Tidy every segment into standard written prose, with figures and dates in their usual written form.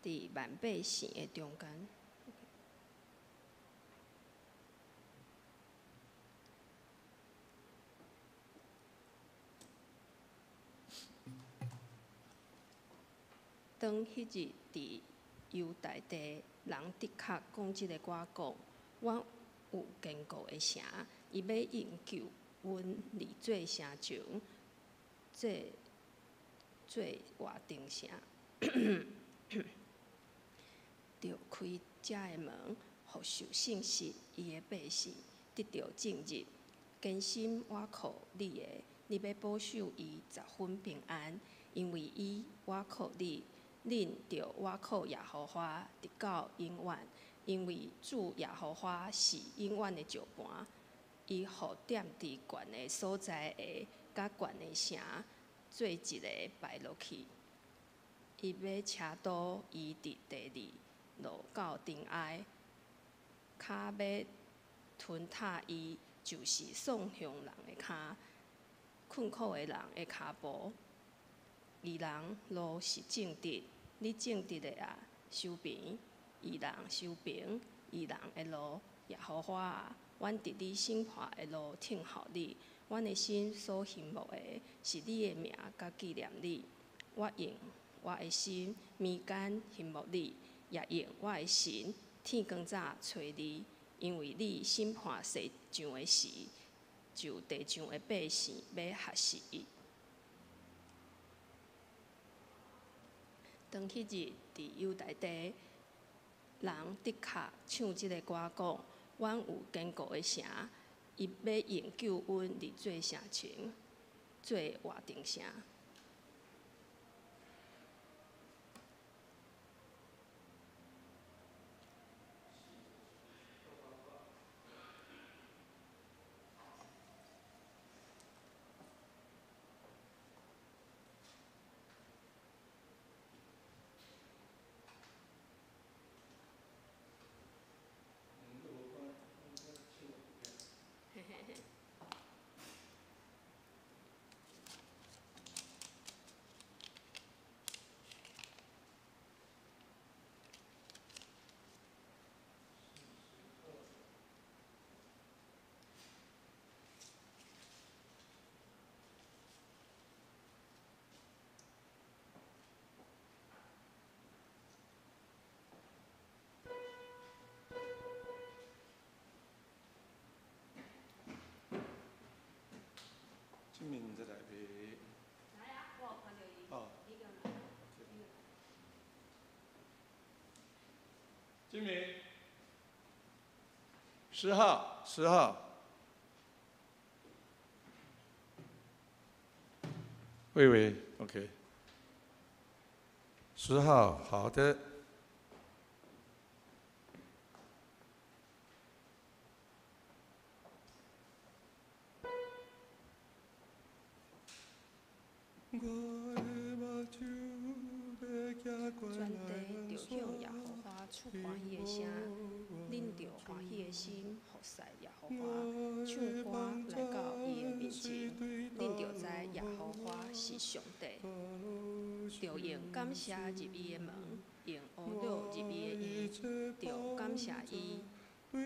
佇萬百姓的中間。當彼日佇猶大地，人的確講這个歌講：阮有堅固的城，伊欲永救阮離做城牆，做做活長城。著開遮的門，予受信實伊的百姓得著進入。堅心倚靠你的，你欲保守伊十分平安，因為伊倚靠你。恁著倚靠耶和華，直到永遠，因為主耶和華是永遠的石磐。伊予踮佇懸的所在的，佮懸的城做一个敗落去。伊欲車倒伊佇地裡落到塵埃，跤欲吞踏伊，就是喪凶人的跤，困苦的人的跤步。義人路是正直，你正直的啊，修平；義人修平，義人的路。耶和華啊，阮佇你審判的路聽候你，阮的心所欣慕的是你的名，佮紀念你。我用我的心眠間欣慕你，也用我的神天光早揣你，因為你審判世上的時，就地上的百姓欲學習伊。當彼日佇猶大地，人的確唱這个歌講：阮有堅固的城，伊欲永救阮離做城牆，做活長城。清明在来边。来啊，我有看著伊。哦。你叫哪？金明，10号，10号。魏伟，OK。10号，好的。全地著向耶和華出歡喜的聲，恁著歡喜的心服侍耶和華，唱歌來到伊的面前，恁著知耶和華是上帝。著用感謝入伊的門，用呵咾入伊的院，著感謝伊，呵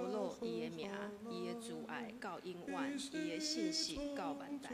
咾伊的名，伊的慈愛到永遠，伊的信實到萬代。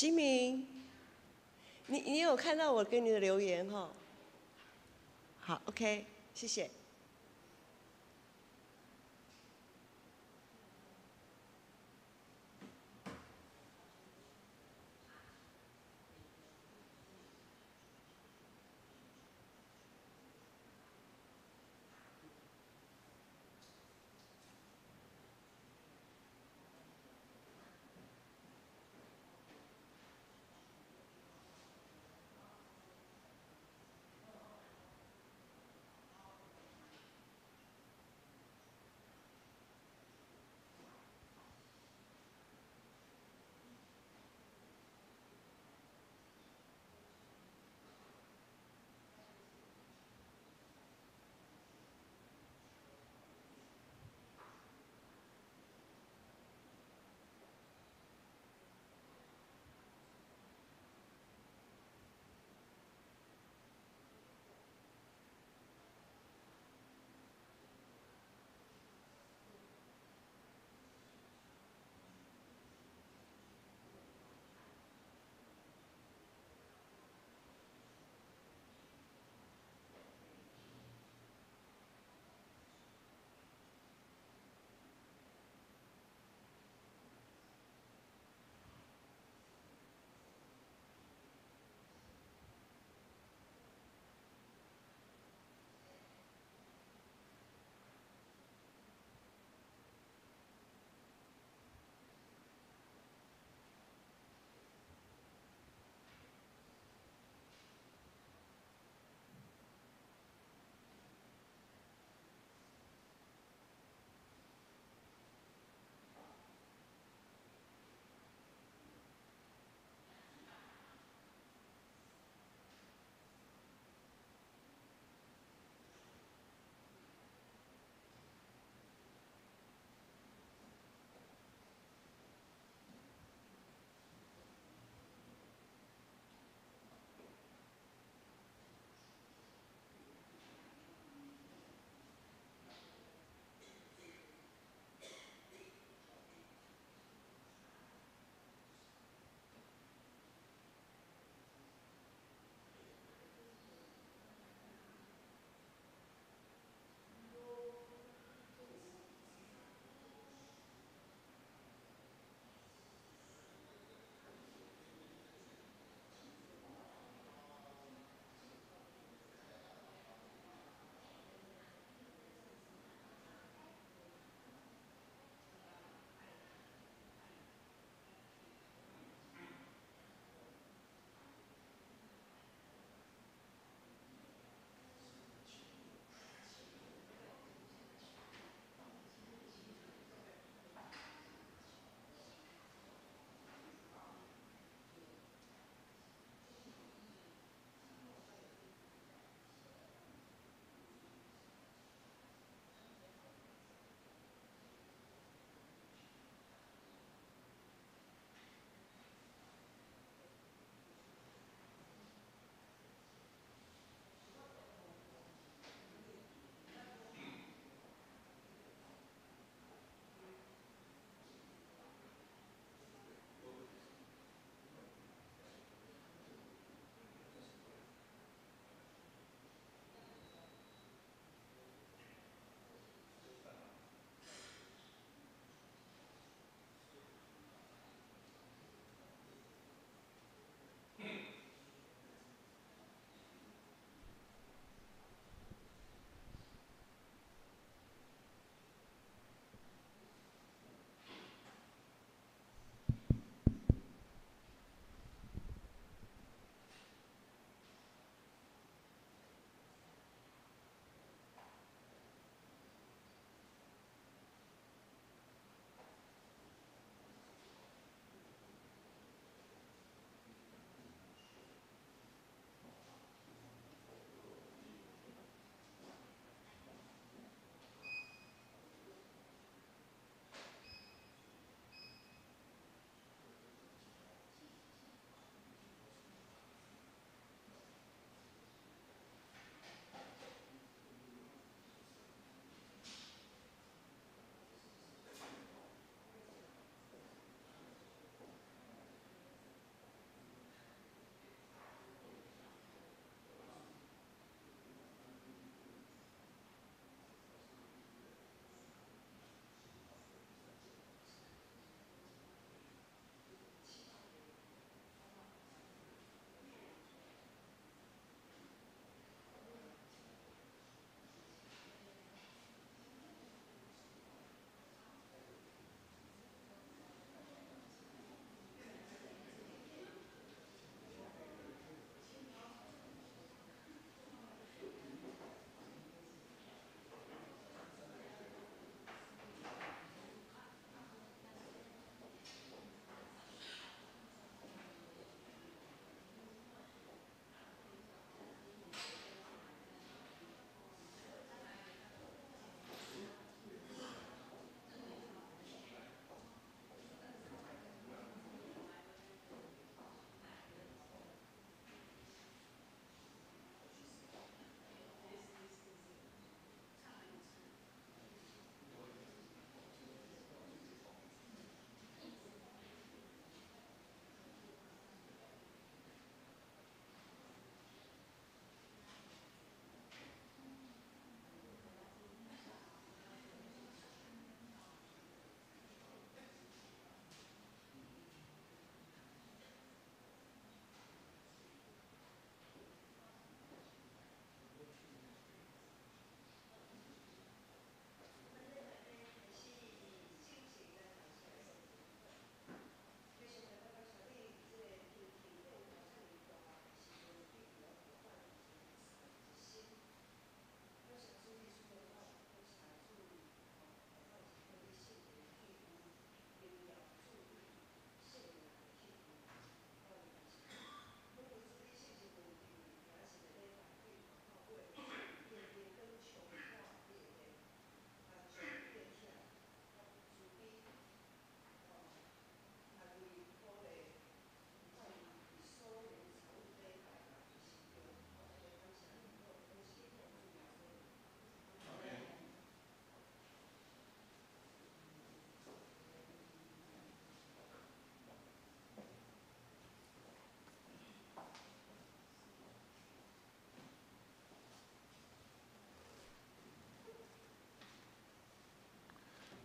吉明，你有看到我給你的留言哈？好，OK，謝謝。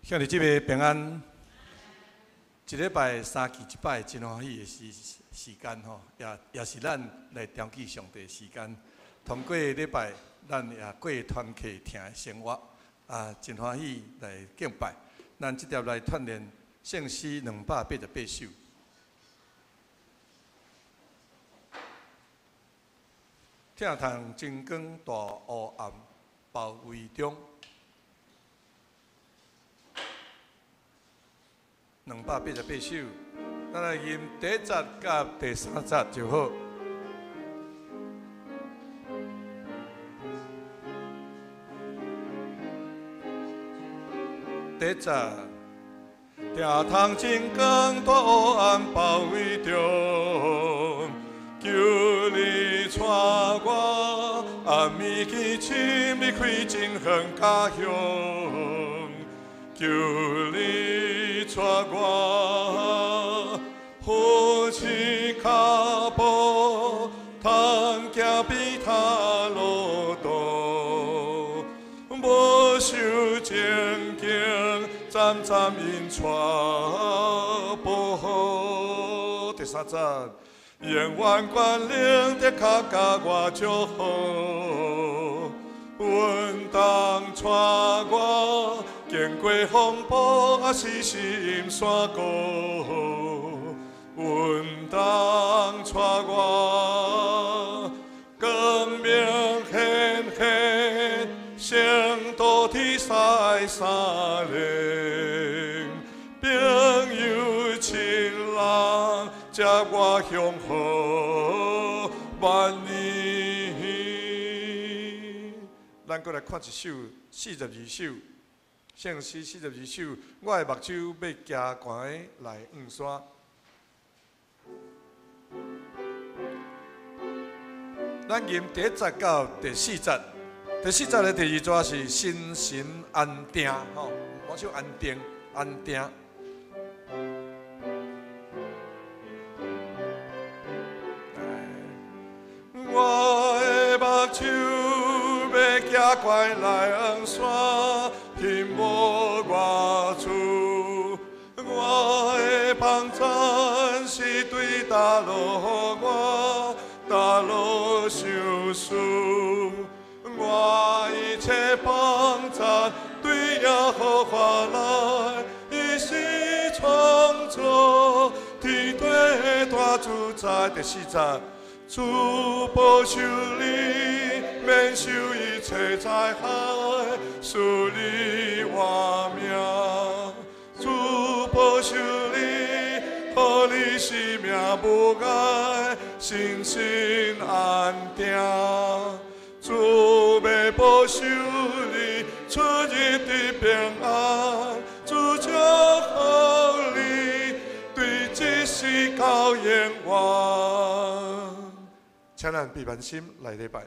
兄弟姊妹平安。一禮拜三期一擺，真歡喜的時間吼，也是咱來惦記上帝的時間。通過禮拜，咱也過團契聽的生活，啊，真歡喜來敬拜。咱這碟來鍛鍊聖詩288首。疼痛真光大烏暗包圍中。288首，咱來吟第一節佮第三節就好。第一節，疼痛真光大烏暗包圍中，求你帶我暗暝去深離開真遠家鄉，求你帶我扶持跤步，通行比他路途，無受情境，站站因帶保護。第三節，永遠關靈的跤共我祝福，阮當帶我經過風暴，也時時毋山谷。阮當帶我光明顯現，聖道天使三靈，朋友親人接我向好萬年。咱閣來看一首42首。聖詩42首，我的目睭欲行懸來向山。咱吟第一節到第四節，第四節的第二段是心神安定，吼，我唱安定，安定。我的目睭欲行懸來向山。天無外處，我的幫贊是對大路我，大路相思。我一切幫贊對耶和華來，伊是創造天地大主宰。第四節，主保守你，免受一切災害，賜你活命。主保守你，予你生命無礙，心神安定。主欲保守你，出入得平安。主祝福你，對這世到永遠。請咱閉目心來禮拜。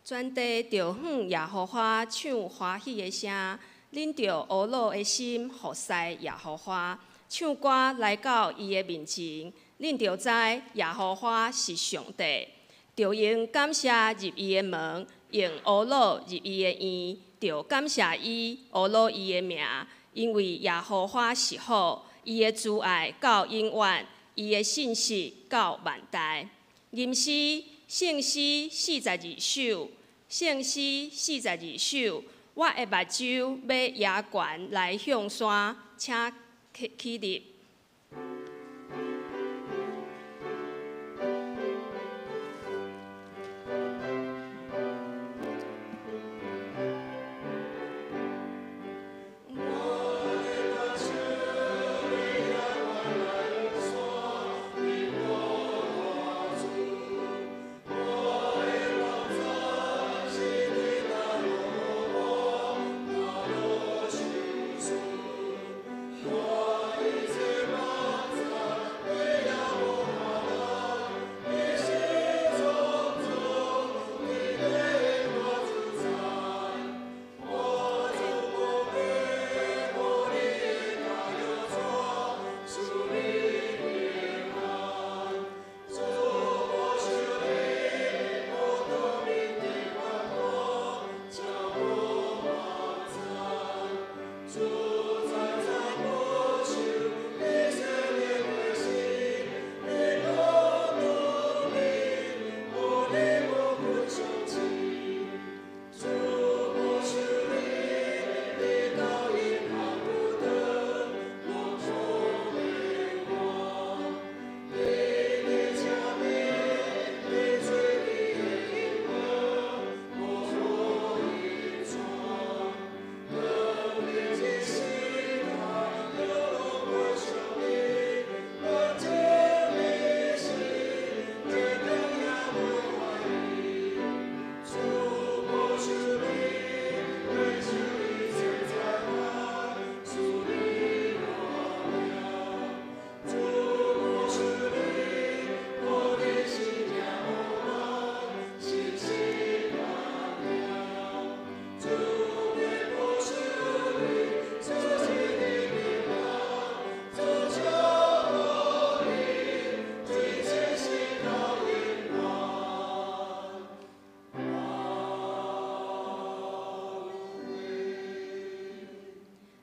全地著向耶和華唱歡喜的聲，恁著呵咾的心服侍耶和華，唱歌來到伊的面前，恁著知耶和華是上帝。著用感謝入伊的門，用呵咾入伊的院，著感謝伊，呵咾伊的名，因為耶和華是好，伊的慈愛到永遠，伊的信實到萬代。吟詩聖詩42首，聖詩42首，我的目睭欲倚懸來向山，請起立。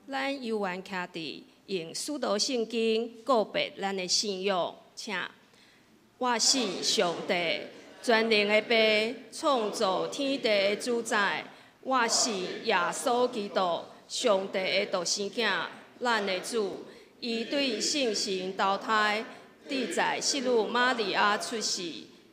咱猶原徛佇用使徒聖經告白咱的信仰，請。我信上帝，全能的父，創造天地的主宰。我信耶穌基督，上帝的獨生囝，咱的主。伊對聖神投胎，佇在聖女瑪利亞出世，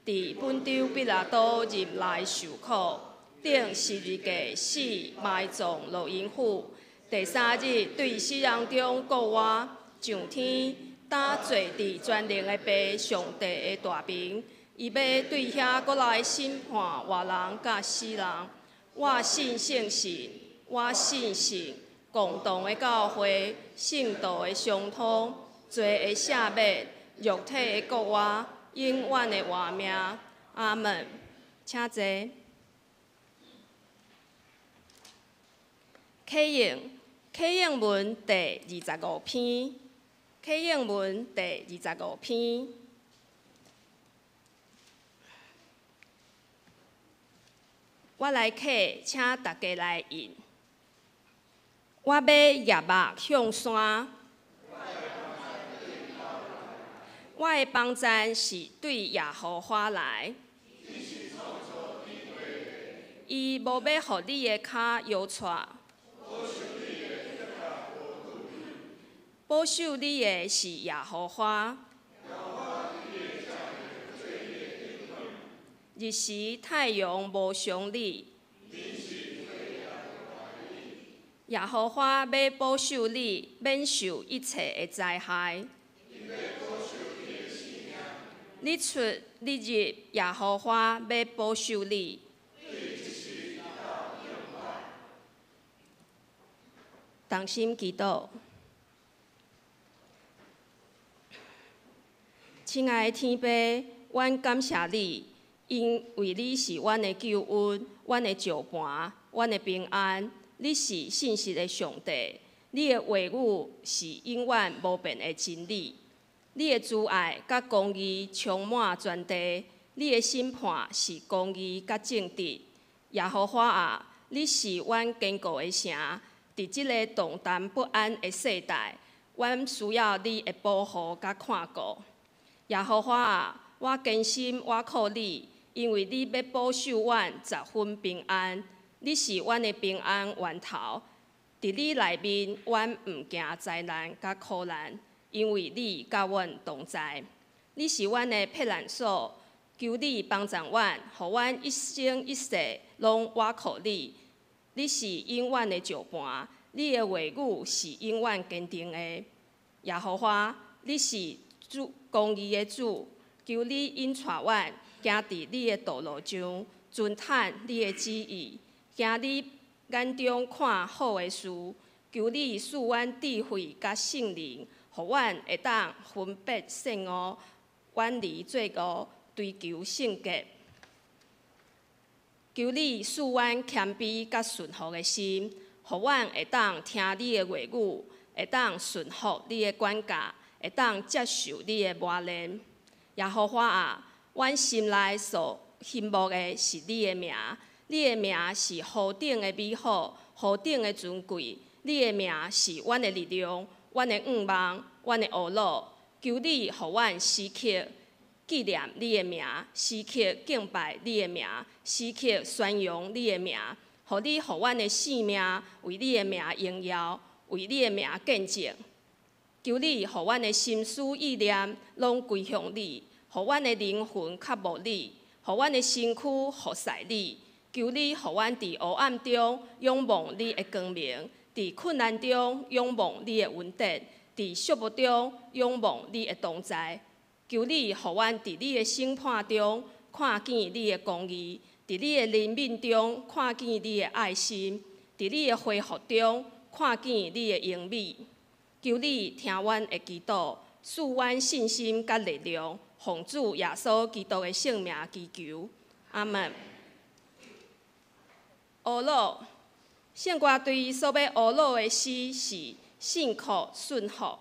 佇本丟彼拉多任內受苦，釘十字架死，埋葬落陰府。第三日對死人中復活，上天，搭坐佇全能的父上帝的大爿，伊欲對遐閣來審判活人佮死人。我信聖神，我信神共同的教會，聖徒的相通，罪的赦免，肉體的復活，永遠的活命。阿門。請坐。啟應。啟應文第25篇，啟應文第25篇，我來啟，請大家來印。我欲舉目向山，我的幫贊是對耶和華來。伊無欲予你的跤搖掣。保守你的是耶和華。日時太陽無傷你。耶和華欲保守你，免受一切的災害。日出日入，耶和華欲保守你。同心祈禱。親愛的天父，阮感謝你，因為你是阮的救恩，阮的石磐，阮的平安。你是信實的上帝，你的話語是永遠無變的真理。你的慈愛佮公義充滿全地，你的審判是公義佮正直。耶和華啊，你是阮堅固的城，佇這个動盪不安的世代，阮需要你的保護佮看顧。耶和華啊，我堅心倚靠你，因為你欲保守阮十分平安。你是阮的平安源頭，佇你內面，阮毋驚災難佮苦難，因為你佮阮同在。你是阮的避難所，求你幫助阮，予阮一生一世攏倚靠你。你是永遠的石磐，你的話語是永遠堅定的。耶和華，你是主公義的主，求你引帶阮行佇你的道路上，遵探你的旨意，行你眼中看好的事。求你賜阮智慧佮聖靈，予阮會當分別善惡，遠離罪惡，追求聖潔。求你賜阮謙卑佮順服的心，予阮會當聽你的話語，會當順服你的管教，會當接受你的磨練。耶和華啊，阮心內所欣慕的是你的名，你的名是何等的美好，何等的尊貴。你的名是阮的力量，阮的向望，阮的呵咾。求你予阮時刻紀念你的名，時刻敬拜你的名，時刻宣揚你的名，予你予阮的性命為你的名榮耀，為你的名見證。求你予阮的心思意念攏歸向你，予阮的靈魂渴慕你，予阮的身軀服侍你。求你予阮佇黑暗中仰望你的光明，佇困難中仰望你的恩典，佇寂寞中仰望你的同在。求你予阮佇你的審判中看見你的公義，佇你的憐憫中看見你的愛心，佇你的恢復中看見你的榮美。求你聽阮的祈禱，賜阮信心佮力量，奉主耶穌基督的聖名祈求，阿們。呵咾，聖歌隊所欲呵咾的詩是信靠順服。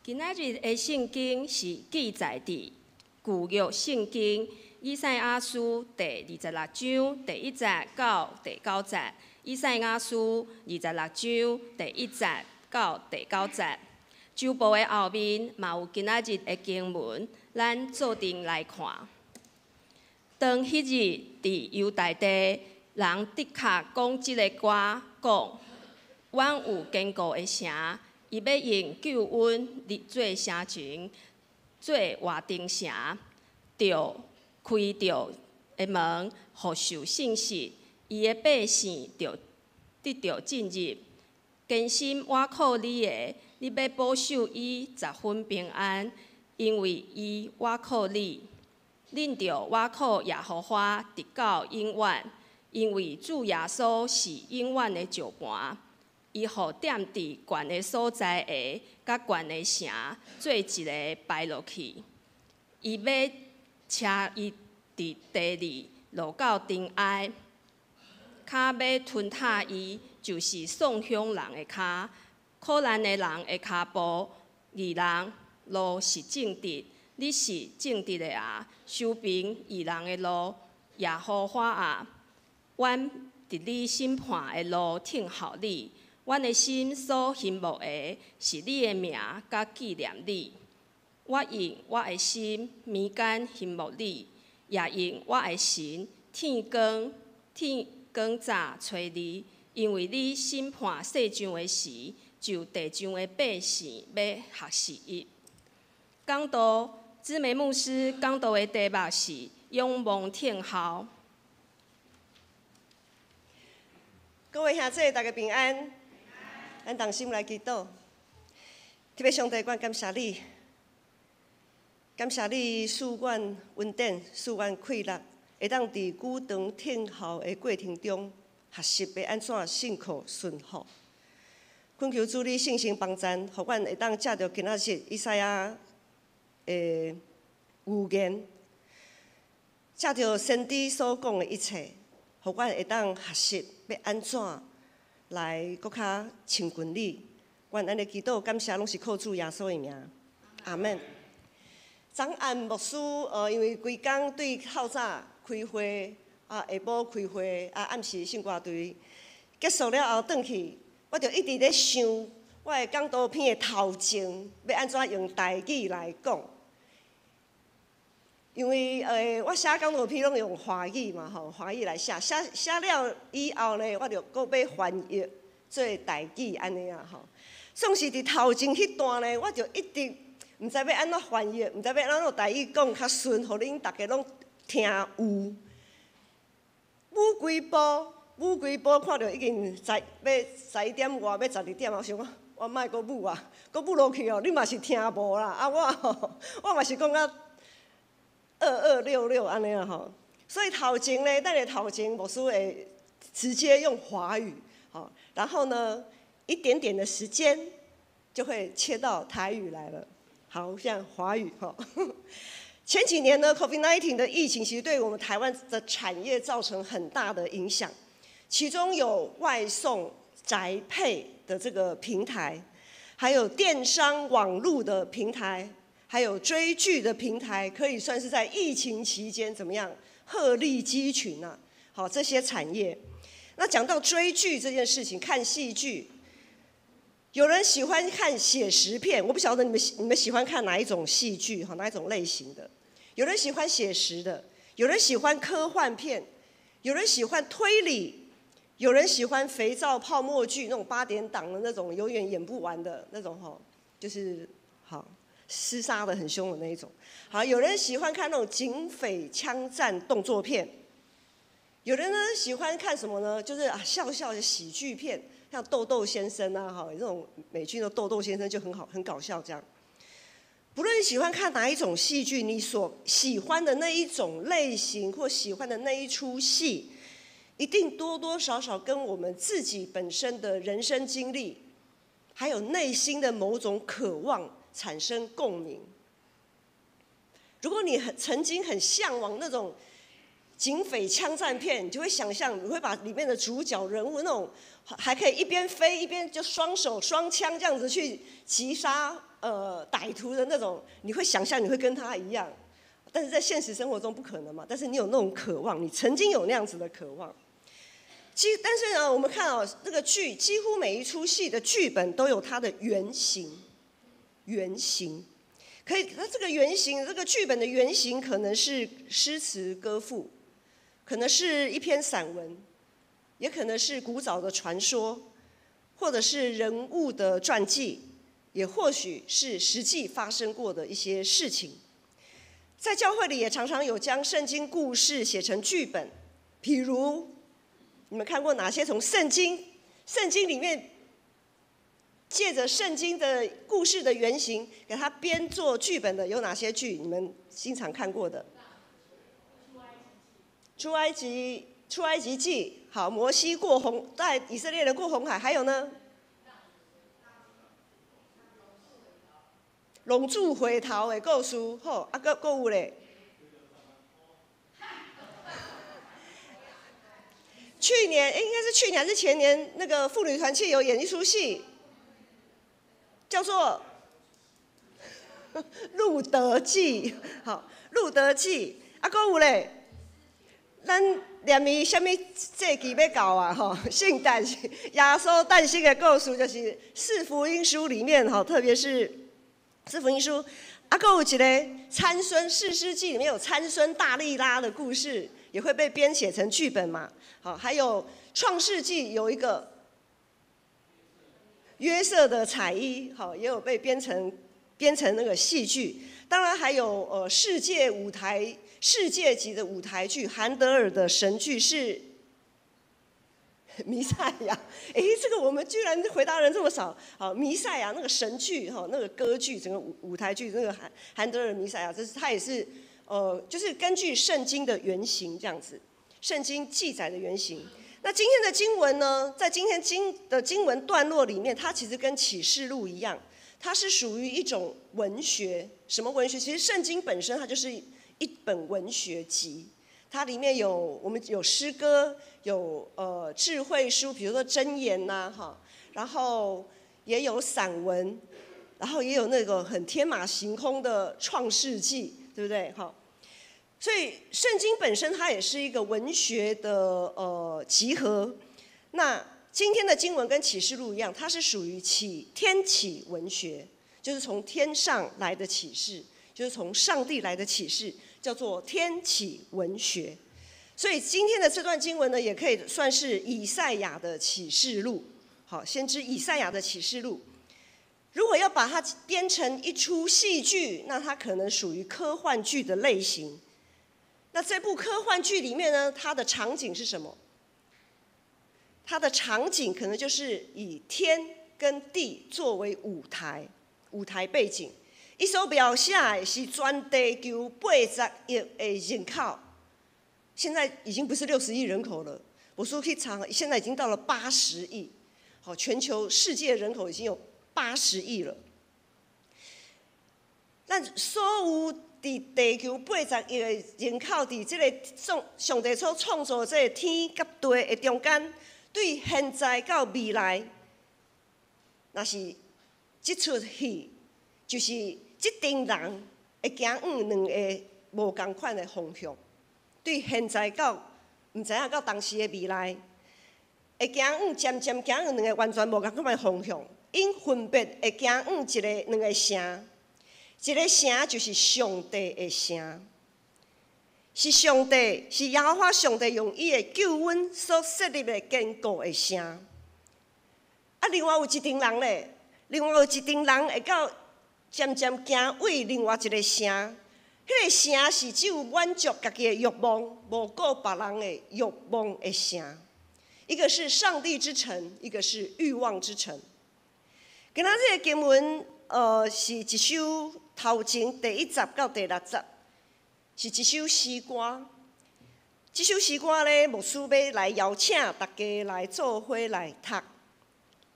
今仔日的聖經是記載佇舊約聖經以賽亞書第二十六章第一節到第九節。以賽亞書二十六章第一節到第九節。周報的後面嘛有今仔日的經文，咱做陣來看。當彼日佇猶大地，人的確講這个歌，講：阮有堅固的城，伊欲用救恩做城牆，做活燈城，著開著的門，予受信實，伊的百姓著得著進入，堅心倚靠你的，你欲保守伊十分平安，因為伊倚靠你。恁著倚靠耶和華，直到永遠，因為主耶穌是永遠的石磐。伊予踮佇懸的所在的，佮懸的城做一个敗落去。伊欲車伊佇地裡落到塵埃，跤欲吞踏伊，就是喪鄉人的跤，苦難的人的跤步。義人路是正直，你是正直的啊，修平義人的路。耶和華啊，阮佇你審判的路等候你。阮的心所欣慕的是你的名，佮紀念你。我用我的心眠間欣慕你，也用我的神天光天光早揣你，因為你審判世上的時，就地上的百姓欲學習伊。講道姊妹牧師講道的題目是仰望等候。各位兄弟，大家平安。咱同心來祈禱，特別上帝，阮感謝你，感謝你賜阮恩典，賜阮氣力，會當佇久長等候的過程中，學習欲按怎信靠順服。懇求主你聖神幫贊，予阮會當藉著今仔日以賽亞的預言，藉著先知所講的一切，予阮會當學習欲按怎來閣較親近你。阮按呢祈禱感謝，攏是靠主耶穌的名。阿們。昨暗牧師，因為規工對透早開會，啊下晡開會，啊暗時聖歌隊結束了後，轉去，我就一直咧想，我的講道片的頭前欲按怎用台語來講。因為我寫講道片攏用華語嘛吼，華語來寫，寫寫了以後呢，我就閣欲翻譯做台語按呢啊吼。總是佇頭前彼段呢，我就一直毋知欲按怎翻譯，毋知欲按怎用台語講較順，予恁逐家攏聽有。舞幾步，舞幾步，看著已經十欲十一點外，欲十二點，我想講我莫閣舞啊，閣舞落去哦，你嘛是聽無啦。啊，我吼，我嘛是講甲二二六六按呢啊吼。所以頭前呢，咱的頭前牧師會直接用華語，吼，然後呢，一點點的時間就會切到台語來了。好像華語哈。前幾年呢，COVID-19 的疫情其實對我們台灣的產業造成很大的影響，其中有外送宅配的這個平台，還有電商網路的平台，還有追劇的平台，可以算是在疫情期間怎麼樣鶴立雞群啊！好，這些產業。那講到追劇這件事情，看戲劇，有人喜歡看寫實片，我不曉得你們喜歡看哪一種戲劇哈，哪一種類型的？有人喜歡寫實的，有人喜歡科幻片，有人喜歡推理，有人喜歡肥皂泡沫劇那種八點檔的那種，永遠演不完的那種哈，就是好廝殺的很兇的那一種。好，有人喜歡看那種警匪槍戰動作片，有人呢喜歡看什麼呢？就是啊笑笑的喜劇片，像豆豆先生啊，哈，這種美劇的豆豆先生就很好，很搞笑這樣。不論喜歡看哪一種戲劇，你所喜歡的那一種類型或喜歡的那一齣戲，一定多多少少跟我們自己本身的人生經歷，還有內心的某種渴望產生共鳴。如果你很曾經很嚮往那種警匪槍戰片，你就會想象你會把裡面的主角人物那種還可以一邊飛一邊就雙手雙槍這樣子去擊殺歹徒的那种，你会想象你会跟他一样，但是在现实生活中不可能嘛。但是你有那种渴望，你曾经有那样子的渴望。但是呢，我们看哦，那个剧几乎每一出戏的剧本都有它的原型，原型可以，它这个原型，这个剧本的原型可能是诗词歌赋，可能是一篇散文，也可能是古早的传说，或者是人物的传记，也或许是实际发生过的一些事情。在教会里也常常有将圣经故事写成剧本，譬如，你们看过哪些从圣经里面借着圣经的故事的原型给他编做剧本的有哪些剧？你们经常看过的？出埃及记，好，摩西过红带以色列人过红海，还有呢？浪子回头的故事，好，啊，阁有咧。去年，欸，应该是去年还是前年，那个妇女团契有演一出戏，叫做《路得记》。好，《路得记》啊，阁有咧，咱念伊啥物节期欲到啊？吼，圣诞是耶稣诞生的故事，就是四福音书里面吼，特别是四福音书。啊，阁有一个参孙，士师记里面有参孙大利拉的故事，也会被编写成剧本嘛。好，还有创世纪有一个约瑟的彩衣，好，也有被编成那个戏剧。当然还有世界级的舞台剧，韩德尔的神剧是弥赛亚。哎，这个我们居然回答人这么少。好，弥赛亚那个神剧哈，那个歌剧，整个舞台剧那个韩德尔弥赛亚，这是他也是就是根据圣经的原型这样子，圣经记载的原型。那今天的经文呢，在今天经文段落里面，它其实跟启示录一样，它是属于一种文学。什么文学？其实圣经本身它就是一本文学集，它里面有我们有诗歌，有智慧书，比如说箴言呐，哈，然后也有散文，然后也有那个很天马行空的创世纪，对不对？哈。所以圣经本身它也是一个文学的集合。那今天的经文跟启示录一样，它是属于天启文学，就是从天上来的启示，就是从上帝来的启示，叫做天启文学。所以今天的这段经文呢，也可以算是以赛亚的启示录。好，先知以赛亚的启示录。如果要把它编成一出戏剧，那它可能属于科幻剧的类型。那这部科幻剧里面呢，它的场景是什么？它的场景可能就是以天跟地作为舞台，舞台背景。伊所描写的是全地球80亿的人口，现在已经不是60亿人口了。我说可以查，现在已经到了八十亿。好，全球世界人口已经有八十亿了。咱所有伫地球八十亿的人口，伫这个创上帝所创造这个天佮地的中间，对现在到未来，若是这出戏，就是这阵人会行往两个无仝款的方向。对现在到毋知影到当时的未来，会行往渐渐行往两个完全无仝款的方向。𪜶分别会行往一个两个城。一个城就是上帝的城，是上帝，是耶和华上帝用伊的救恩所设立的坚固的城。啊，另外有一阵人咧，另外有一阵人会到渐渐行为另外一个城，彼个城是只有满足家己的欲望，无顾别人的欲望的城。一个是上帝之城，一个是欲望之城。今仔这个经文，是一首头前第一节到第六节，是一首诗歌。这首诗歌咧，牧师欲来邀请大家来做伙来读。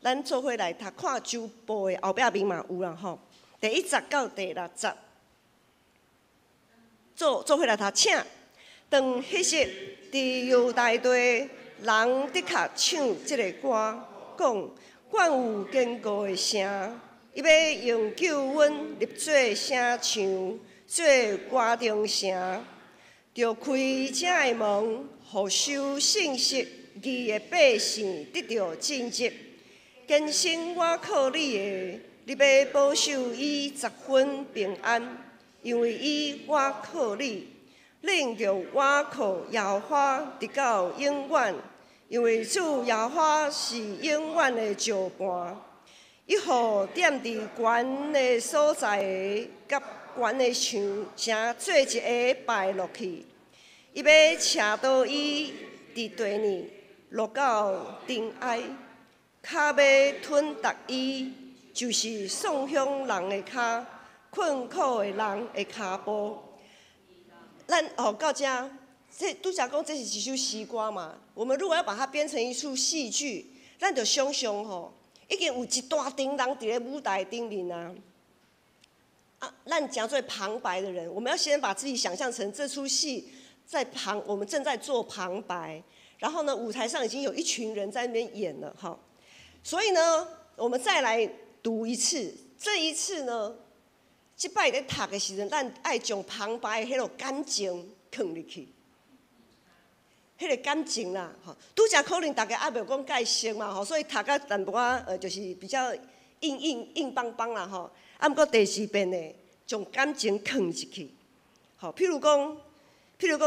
咱做伙来读，看周报的后壁面嘛有啦吼。第一节到第六节，做伙来读，请。当彼日伫犹大地，人的确唱这个歌，讲：愿有坚固的城，伊欲用救恩立做城牆，做外重城，著開遮的門，予守信實義的百姓得著進入。堅心倚靠你的，你欲保守伊十分平安，因為伊倚靠你。你用著倚靠耶和華，直到永遠，因為主耶和華是永遠的石磐。伊予踮佇懸的所在的，佮懸的牆城做一下敗落去。伊欲斜倒伊佇地呢，落到塵埃，跤欲吞逐伊，就是喪鄉人的跤，困苦的人的跤步。咱哦到遮，這拄才講這是一首詩歌嘛。我們如果要把它編成一齣戲劇，咱就想象吼，已經有一大陣人佇咧舞台頂面啊。啊，咱誠做旁白的人，我們要先把自己想象成這齣戲在旁，我們正在做旁白。然後呢，舞台上已經有一群人在那邊演了，哈。所以呢，我們再來讀一次，這一次呢，這擺咧讀的時陣，咱愛將旁白的彼個感情囥入去，彼個感情啦，吼。拄才可能大家猶未講介熟嘛，吼，所以讀甲淡薄仔，就是比較硬硬硬邦邦啦，吼。啊，毋過第二遍呢，將感情囥入去，吼，譬如講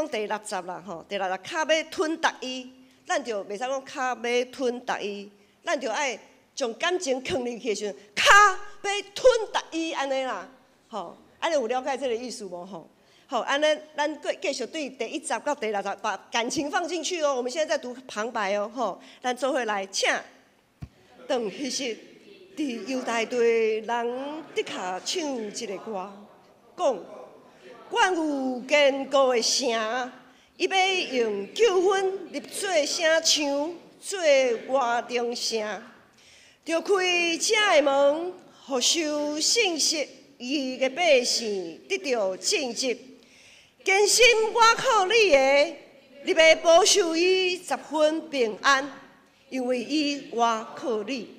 第六節啦，吼，第六節跤欲吞逐伊，咱就袂使講跤欲吞逐伊，咱就愛將感情囥入去的時陣，跤欲吞逐伊按呢啦。吼，按呢有了解這個意思無？吼，好，按呢，咱繼續對第一節到第六節，把感情放進去哦。我們現在在讀旁白哦，吼，咱做伙來，請。當彼時，佇猶大地人的確唱這個歌，講願有堅固的城，伊欲用救恩立做城牆，做外重城，著開遮的門，予守信實義的百姓得著進入。堅心倚靠你的，你欲保守伊十分平安，因為伊倚靠你。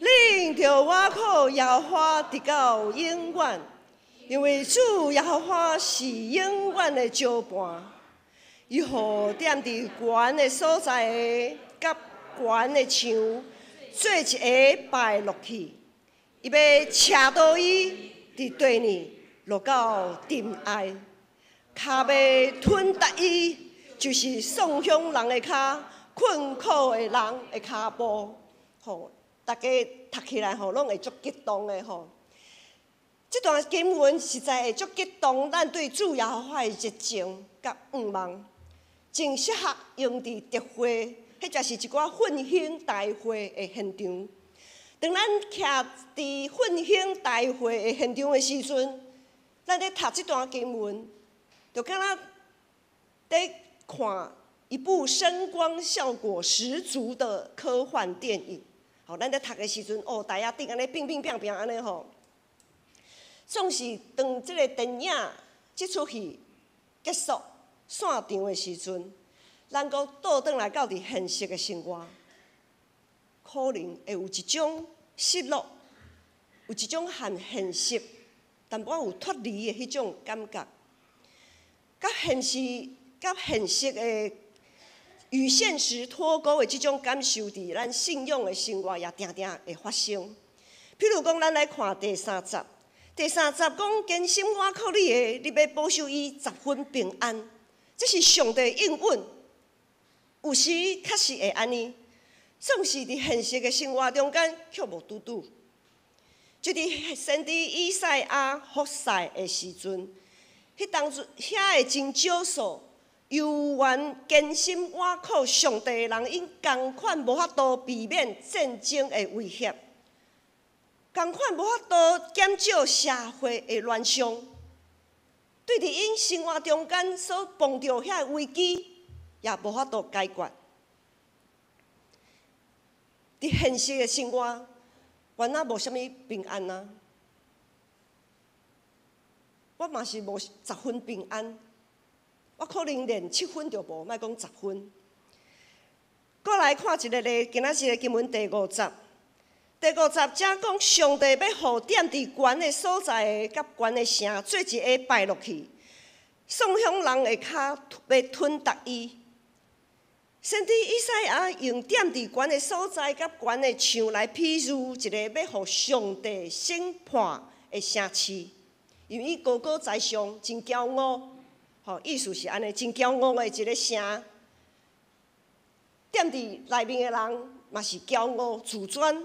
你著倚靠耶和華，直到永遠，因為主耶和華是永遠的石磐。伊予踮佇懸的所在的，佮懸的牆，做一下敗落去。伊欲斜倒伊佇地呢，落到塵埃，跤欲吞逐伊，就是喪鄉人的跤，困苦的人的跤步。吼，大家讀起來吼，攏會足激動的吼。這段經文實在會足激動咱對主耶和華的熱情佮向望，真適合用佇特會，彼者是一寡奮興大會的現場。當咱徛佇奮興大會的現場的時陣，咱咧讀這段經文，就敢若佇看一部聲光效果十足的科幻電影。吼，咱咧讀的時陣，哦，台仔頂按呢乒乒乓乓按呢吼。總是當這個電影這齣戲結束散場的時陣，咱閣倒轉來到佇現實的生活，可能會有一種失落，有一種和現實淡薄仔有脫離的彼種感覺，佮現實的與現實脫鈎的這種感受，佇咱信仰的生活也定定會發生。譬如講，咱來看第三節。第三節講堅心倚靠你的，你欲保守伊十分平安，這是上帝應允。有時確實會按呢，總是佇現實的生活中間卻無拄拄。就佇先知以賽亞服侍的時陣，彼當陣遐的真少數猶原堅心倚靠上帝的人，𪜶仝款無法度避免戰爭的威脅。仝款無法度減少社會的亂象，對佇𪜶生活中間所碰著遐個危機，也無法度解決。佇現實的生活，原來無啥物平安啊！我嘛是無十分平安，我可能連七分都無，莫講十分。閣來看一个例，今仔日的經文第五節。第五節才講，上帝欲予踮佇懸的所在的佮懸的城做一下敗落去，喪鄉人的跤欲吞逐伊。先知以賽亞用踮佇懸的所在佮懸的牆來比喻一個欲予上帝審判的城市，因為伊高高在上，真驕傲，吼，意思是按呢，真驕傲的一個城。踮佇內面的人嘛是驕傲自尊，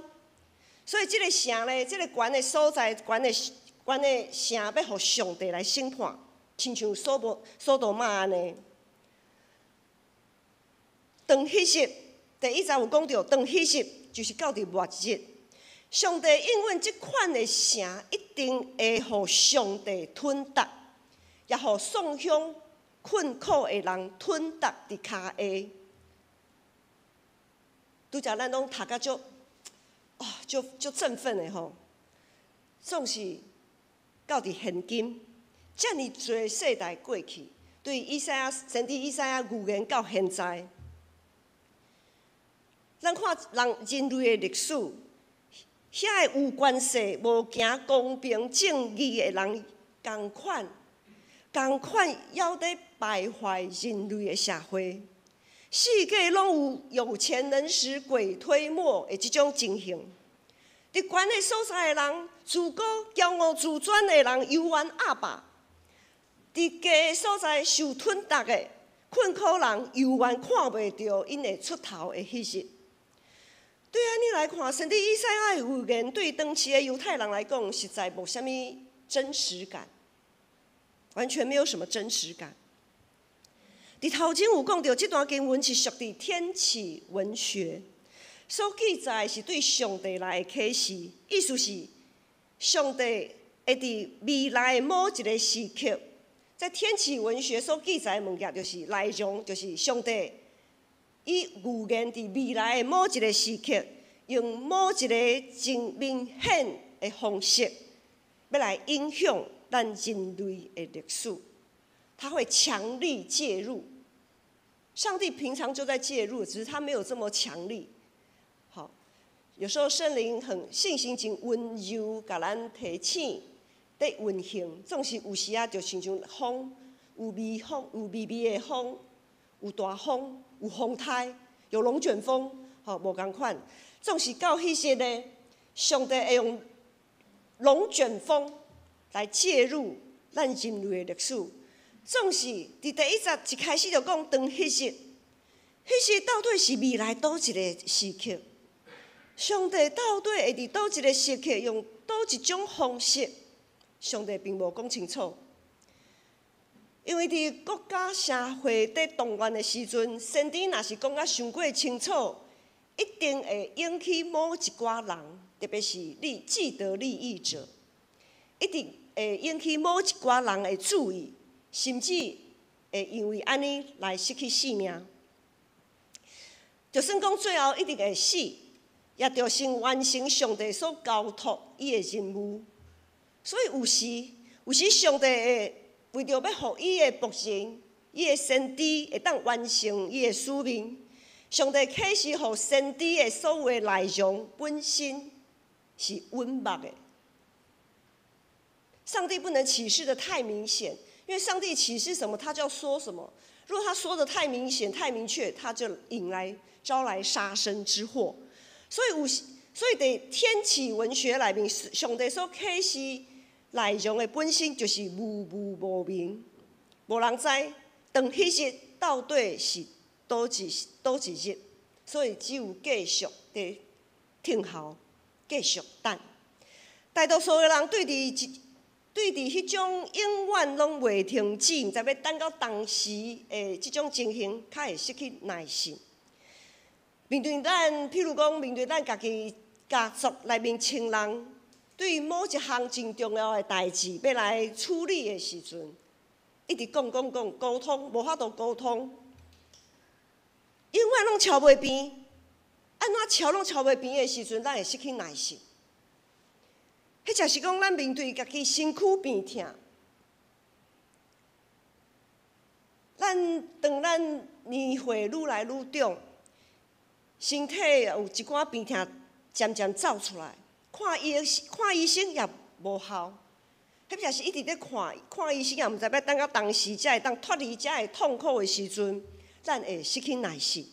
所以這個城咧，這個懸的所在、懸的城，欲予上帝來審判，親像所多瑪按呢。當彼日，第一節有講著，當彼日就是到佇末日，上帝應允這款的城一定會予上帝吞逐，也予喪鄉困苦的人吞逐佇跤下。拄才咱攏讀甲足，哦，足足振奮的吼，總是到佇現今，遮爾濟世代過去，對以賽亞先知以賽亞預言到現在，咱看人類的歷史，遐个有權勢、無行公平正義的人，仝款仝款，猶佇敗壞人類的社會。世界攏有有錢能使鬼推磨的這種情形。佇懸的所在的人，自高、驕傲、自尊的人，猶原壓霸；佇低的所在受吞逐的困苦人，猶原看袂著𪜶會出頭的彼日。對按呢來看，先知以賽亞的預言對當時的猶太人來講，實在無啥物真實感，完全沒有什麼真實感。佇頭前有講著，這段經文是屬佇天啟文學，所記載是對上帝來的啟示，意思是上帝會佇未來的某一個時刻，在天啟文學所記載的物件，就是內容，就是上帝伊預言佇未來的某一個時刻，用某一個真明顯的方式，欲來影響咱人類的歷史，他會強力介入。上帝平常就在介入，只是他沒有這麼強力。好，有時候聖靈很信心真溫柔，共咱提醒，佇運行，總是有時仔就親像風，有微風，有微微的風，有大風，有風颱，有龍捲風，吼，無仝款。總是到彼時呢，上帝會用龍捲風來介入咱人類的歷史。總是佇第一節一開始就講當彼日，彼日到底是未來佗一个時刻？上帝到底會佇佗一个時刻用佗一種方式？上帝並無講清楚。因為佇國家社會佇動亂的時陣，先知若是講甲傷過清楚，一定會引起某一寡人，特別是利既得利益者，一定會引起某一寡人的注意。甚至會因為按呢來失去性命。就算講最後一定會死，也著先完成上帝所交託伊的任務。所以有時，有時上帝會為著欲予伊的僕人、伊的先知會當完成伊的使命，上帝啟示予先知的所有的內容本身是隱密的。上帝不能啟示得太明顯。因為上帝啟示什麼，他就要說什麼。如果他說得太明顯、太明確，他就引來招來殺身之禍。所以有，所以佇天啟文學內面，上帝所啟示內容的本身就是模糊無明，無人知。當彼日到底是佗一日，所以只有繼續佇聽候，繼續等。大多數的人對佇彼種永遠攏袂停止，毋知欲等到當時的這種情形，較會失去耐性。面對咱，譬如講，面對咱家己家族內面親人，對某一項真重要的代誌欲來處理的時陣，一直講講講溝通，無法度溝通，永遠攏喬袂平，按怎喬攏喬袂平的時陣，咱會失去耐性。彼者是講，咱面對家己身軀病痛，咱當咱年歲愈來愈長，身體有一寡病痛渐渐走出来，看医生也无效，彼也是一直咧看看医生，也毋知欲等到当时才会当脫離遮个痛苦的時陣，咱會失去耐性。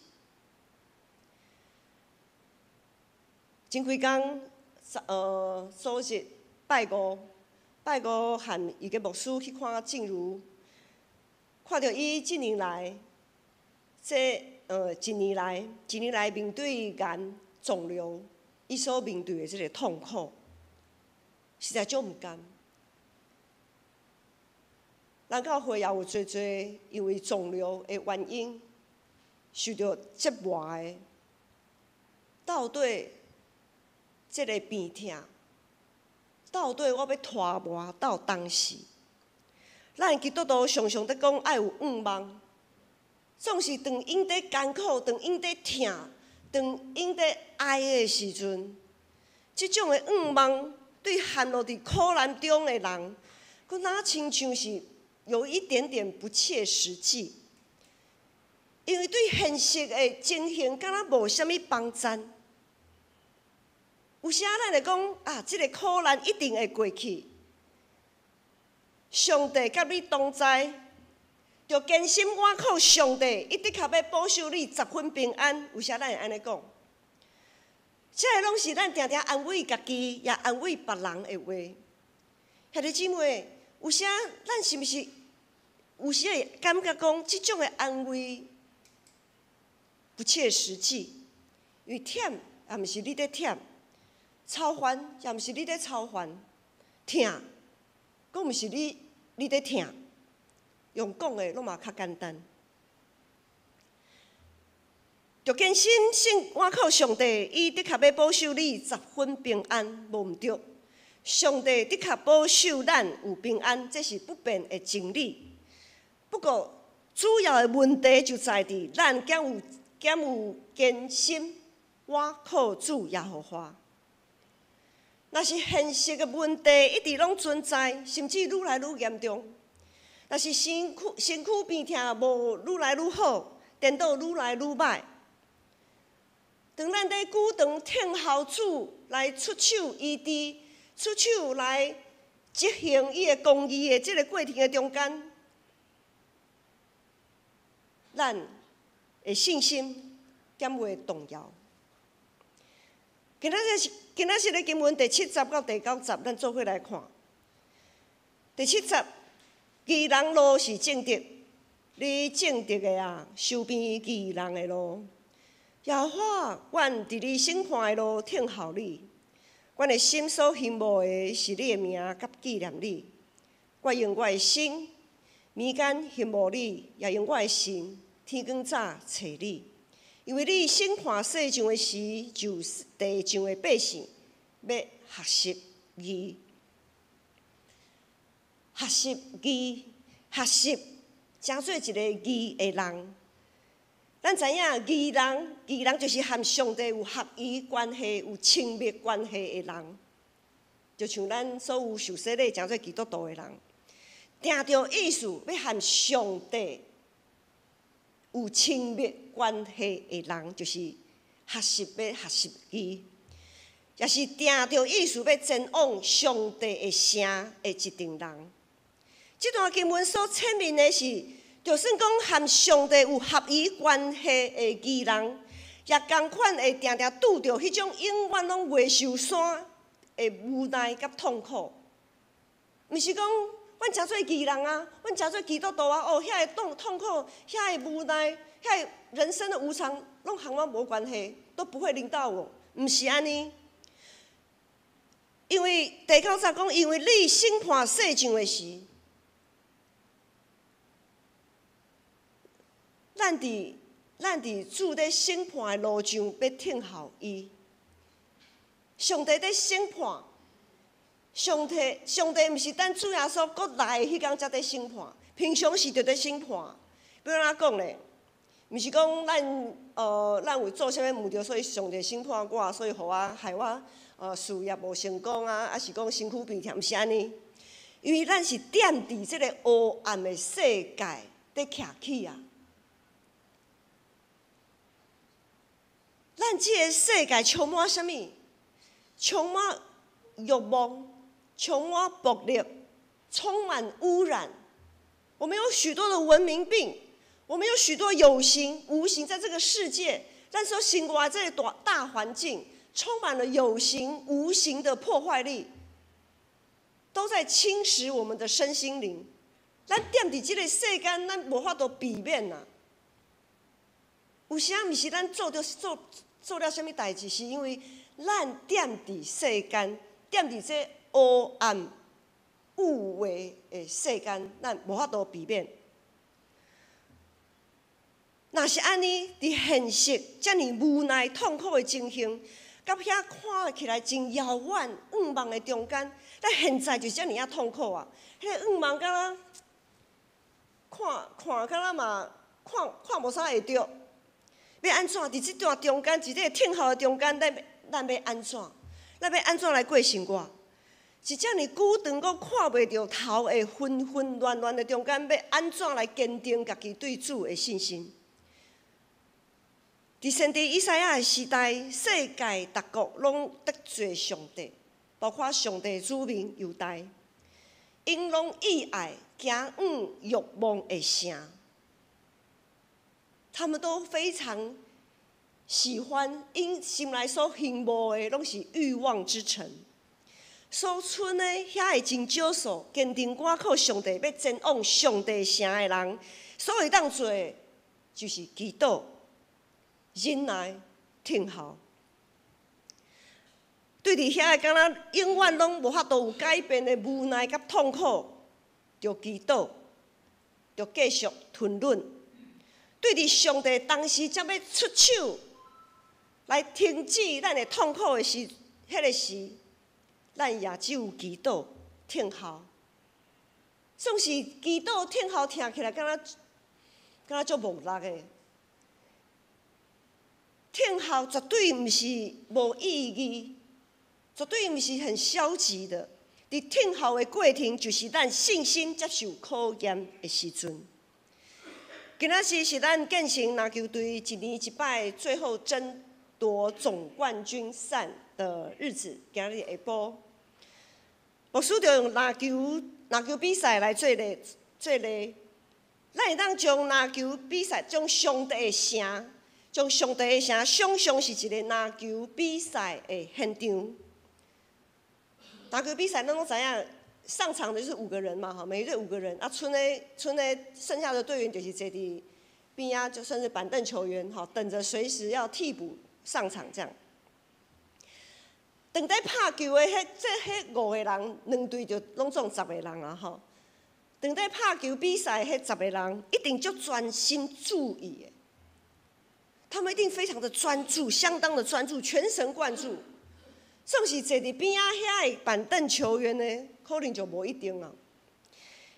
前幾工，昨日拜五，拜五和伊个牧師去看靜茹，看著伊這年來，這一年來面對癌腫瘤，伊所面對的這個痛苦，實在足毋甘。咱教會也有濟濟因為腫瘤的原因受著折磨的，到底這个病痛，到底我欲拖磨到當時？咱基督徒常常佇講愛有盼望，總是當𪜶佇艱苦、當𪜶佇疼、當𪜶佇哀的時陣，這種的盼望對陷落佇苦難中的人，閣若親像是有一點點不切實際，因為對現實的情形，敢若無啥物幫贊。有時咱會講啊，這個苦難一定會過去。上帝佮你同在，著堅心倚靠上帝，伊的確欲保守你十分平安。有時咱會按呢講，這个攏是咱定定安慰家己，也安慰別人的話。兄弟姊妹，有時咱是毋是有時會感覺講，這種的安慰不切實際？因為忝也毋是你佇忝，操煩也毋是你佇操煩，疼，閣毋是你佇疼，用講的攏嘛較簡單。著堅心信倚靠上帝，伊的確欲保守你十分平安，無毋對。上帝的確保守咱有平安，這是不變的真理。不過，主要的問題就在佇咱敢有堅心倚靠主耶和華。若是現實的問題一直攏存在，甚至愈來愈嚴重；若是身軀病痛無愈來愈好，顛倒愈來愈歹。當咱佇久長等候主來出手醫治、出手來執行伊的公義的這个過程的中間，咱的信心敢會動搖？今仔日的經文第七節到第九節，咱做伙來看。第七節，義人路是正直，你正直的啊，修平義人的路。耶和華，阮佇你審判的路等候你，阮的心所欣慕的是你的名，佮紀念你。我用我的心暝間欣慕你，也用我的神天光早揣你。因為你審判世上的時，就地上的百姓欲學習義，學習義，學習成做一个義的人。咱知影義人，義人就是和上帝有合一關係、有親密關係的人，就像咱所有受洗禮成做基督徒的人，定著意思欲和上帝有親密關係的人，就是學習欲學習義，也是定著意思欲前往上帝的城的一陣人。這段經文所闡明的是，就算講和上帝有合一關係的義人，也仝款會定定拄著彼種永遠攏袂受散的無奈佮痛苦。毋是講阮誠做義人啊，阮誠做基督徒啊，哦，遐个痛苦，遐个無奈，遐个人生的無常，攏和我無關係，都不會臨到我，毋是按呢。因為第九節講，因為你審判世上的時，咱佇主咧審判的路上欲等候伊。上帝佇審判，上帝毋是等主耶穌閣來的彼工才佇審判，平常時就佇審判。欲按怎講咧？毋是講咱有做啥物毋對，所以上帝審判我，所以予我害我事業無成功啊，抑是講身軀病痛，毋是按呢。因為咱是踮佇這个黑暗的世界佇徛起啊。咱這个世界充滿啥物？充滿慾望，充滿暴力，充滿污染。我們有許多的文明病，我們有許多有形、無形，在這個世界，咱所生活這個大環境，充滿了有形、無形的破壞力，都在侵蝕我們的身心靈。咱踮佇這個世間，咱無法度避免啊。有時仔毋是咱做著做做了啥物代誌，是因為咱踮佇世間，踮佇這黑暗霧霾的世間，咱無法度避免。若是按呢，佇現實遮爾無奈痛苦的情形，佮遐看起來真遙遠願望的中間，咱現在就遮爾仔痛苦啊！彼個願望敢若看看敢若嘛看看無啥會著，欲按怎？佇這段中間，佇這個等候的中間，咱欲按怎？咱欲按怎來過生活？佇遮爾久長，閣看袂著頭的紛紛亂亂的中間，欲按怎來堅定家己對主的信心？佇先知以賽亞的時代，世界各國攏得罪上帝，包括上帝子民猶大，𪜶攏意愛行往欲望的城，他們都非常喜歡，𪜶心內所興慕的攏是欲望之城。所剩的遐個真少數，堅定倚靠上帝，欲前往上帝城的人，所會當做的就是祈禱、忍耐、等候。對佇遐個敢若永遠攏無法度有改變的無奈佮痛苦，著祈禱，著繼續吞忍。對佇上帝當時才欲出手來停止咱的痛苦的時，彼個時，咱也只有祈禱、等候。總是祈禱、等候，聽起來敢若敢若足無力的。等候絕對毋是無意義，絕對毋是很消極的。佇等候的過程，就是咱信心接受考驗的時陣。今仔日是咱建成籃球隊一年一擺最後爭奪總冠軍賽的日子。今仔日下晡，牧師就用籃球比賽來做例做例，咱會當將籃球比賽，將上帝的城，將上帝的城想象是一個籃球比賽的現場。籃球比賽咱攏知影，上場的就是五個人嘛，吼，每一隊五個人。啊，賰的賰的剩下的隊員就是坐佇邊仔，就算是板凳球員，吼，等着隨時要替補上場這樣。當佇拍球的彼這彼五個人，兩隊就攏總十個人啊，吼。當佇拍球比賽彼十個人，一定足專心注意的。他們一定非常的專注，相當的專注，全神貫注。總是坐佇邊仔遐的板凳球員呢，可能就無一定啊。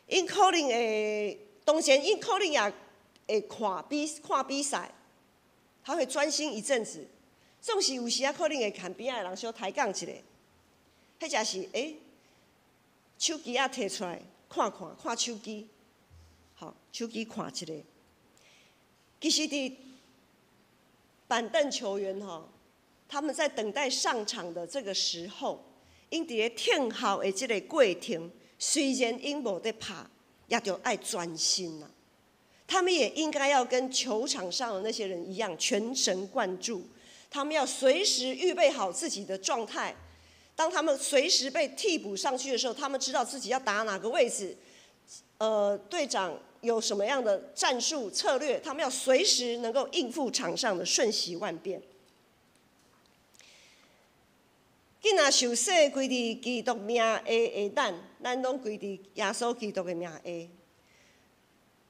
𪜶可能會，當然𪜶可能也會看比賽，他會專心一陣子。總是有時仔可能會共邊仔的人小抬槓一下，彼者是手機仔提出來看看，看手機，好，手機看一下。其實佇板凳球員吼，他們在等待上場的這個時候，𪜶佇咧等候的這個過程，雖然𪜶無佇拍，也著愛專心啦。他們也應該要跟球場上的那些人一樣，全神貫注。他們要隨時預備好自己的狀態。當他們隨時被替補上去的時候，他們知道自己要打哪個位置。隊長有什麼樣的戰術策略，他們要隨時能夠應付場上的瞬息萬變。囝仔受洗歸佇基督名下的咱，咱攏歸佇耶穌基督的名下，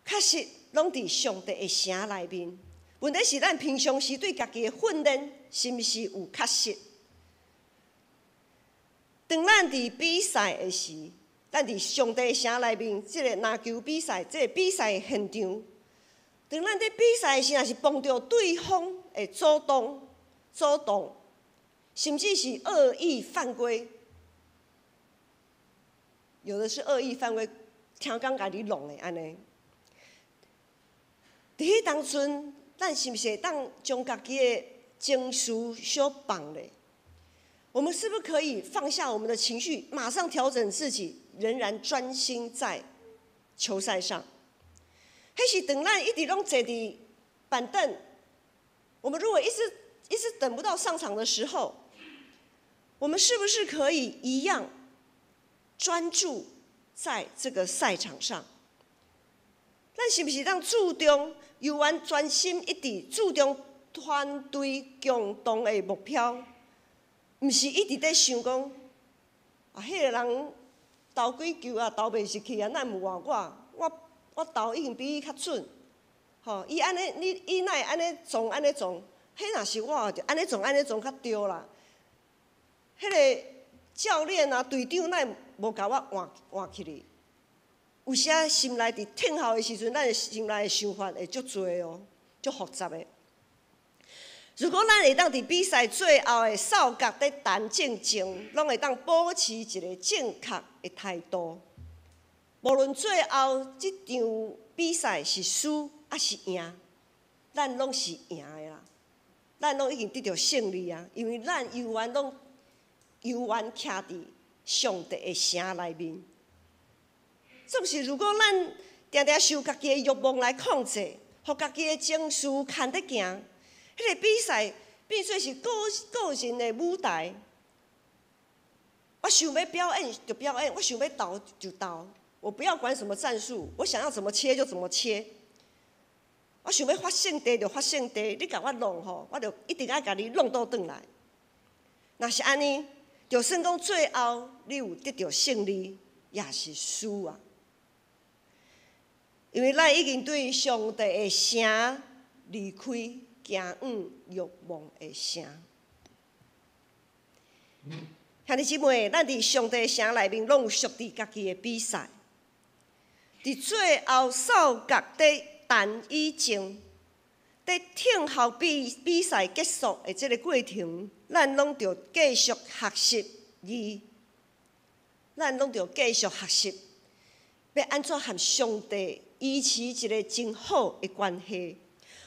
確實攏佇上帝的城內面。問題是咱平常時對家己的訓練是毋是有確實？當咱佇比賽的時，咱佇上帝的城內面，這個籃球比賽，這個比賽的現場，當咱佇比賽的時，若是碰著對方的主動，甚至是惡意犯規，有的是惡意犯規，聽講共你弄的按呢。佇彼當陣，咱是毋是會當將家己的情緒小放咧？我們是不是可以放下我們的情緒，馬上調整自己，仍然專心在球賽上？彼是當咱一直攏坐佇板凳，我們如果一直一直等不到上場的時候，我們是不是可以一樣專注在這個賽場上？咱是毋是當注重猶原專心一致，注重團隊共同的目標？毋是一直咧想講，啊，彼個人投幾球啊，投袂入去啊，哪會換我？我投已經比伊較準，吼！伊按呢，你伊哪會按呢撞按呢撞？彼若是我，就按呢撞按呢撞較對啦。彼個教練啊，隊長哪會無共我換換起去？有時仔心內佇聽候的時陣，咱的心內的想法會足濟哦，足複雜的。如果咱會當佇比賽最後的哨角佇彈進前，攏會當保持一個正確的態度，無論最後這場比賽是輸抑是贏，咱攏是贏的啦。咱攏已經得著勝利啊！因為咱猶原攏猶原徛佇上帝的城內面。總是如果咱定定受家己的欲望來控制，予家己的情緒牽著行，彼個比賽變做是個個人的舞台。我想欲表演就表演，我想欲投就投，我不要管什麼戰術，我想要怎麼切就怎麼切。我想欲發聖地就發聖地，你共我弄吼，我就一定愛共你弄倒轉來。若是按呢，就算講最後你有得著勝利，也是輸啊。因為咱已經對上帝的城離開，行往欲望的城。兄弟姊妹，咱佇上帝的城內面，攏有屬佇家己的比賽。佇最後哨角佇彈以前，佇聽候比比賽結束的這個過程，咱攏著繼續學習義，咱攏著繼續學習，欲按怎和上帝維持一個真好的關係，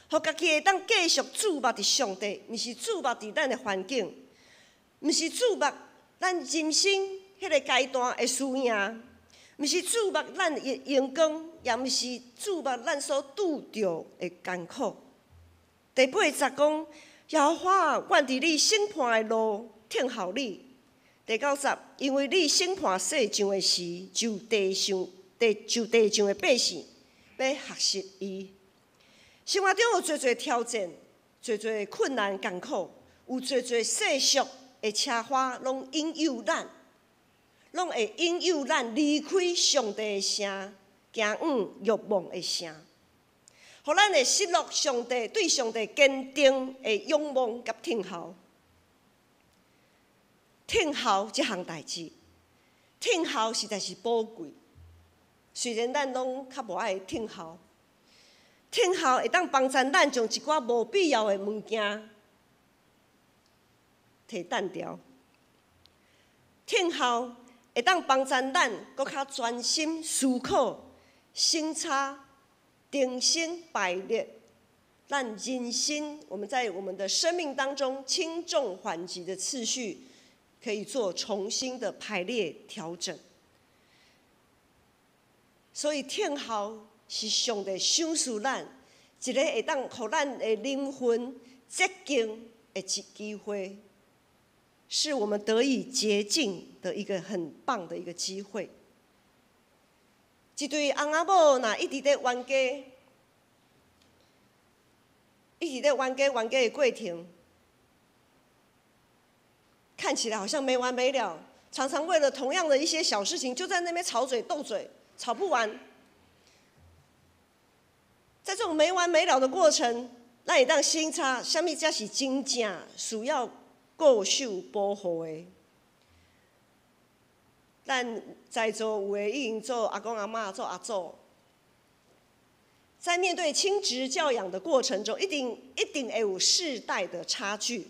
予家己會當繼續注目佇上帝，毋是注目佇咱的環境，毋是注目咱人生彼個階段的輸贏，毋是注目咱的榮光，也毋是注目咱所拄著的艱苦。第八節講，耶和華，願佇你審判的路聽候你。第九節，因為你審判世上的時，就地上地就地上的百姓，欲學習伊。生活中有濟濟挑戰，濟濟困難艱苦，有濟濟世俗的車花，攏引誘咱，攏會引誘咱離開上帝的城，行往欲望的城，予咱會失落上帝對上帝堅定的仰望佮聽候。聽候這項代誌，聽候實在是寶貴。雖然咱攏較無愛聽候，聽候會當幫助咱將一寡無必要的物件提澹掉。聽候會當幫助咱閣較專心思考、省察、重新排列咱人生。我們在我們的生命當中輕重緩急的次序，可以做重新的排列調整。所以聽候是上帝賞賜咱一個會當予咱的靈魂潔淨的一機會，是我們得以潔淨的一個很棒的一個機會。一對翁仔某若一直咧冤家，一直咧冤家冤家的過程，看起來好像沒完沒了，常常為了同樣的一些小事情，就在那邊吵嘴鬥嘴，吵不完。在這種沒完沒了的過程，咱會當省察，啥物才是真正需要固守保護的。咱在座有的已經做阿公阿嬤、做阿祖，在面對親職教養的過程中，一定一定會有世代的差距。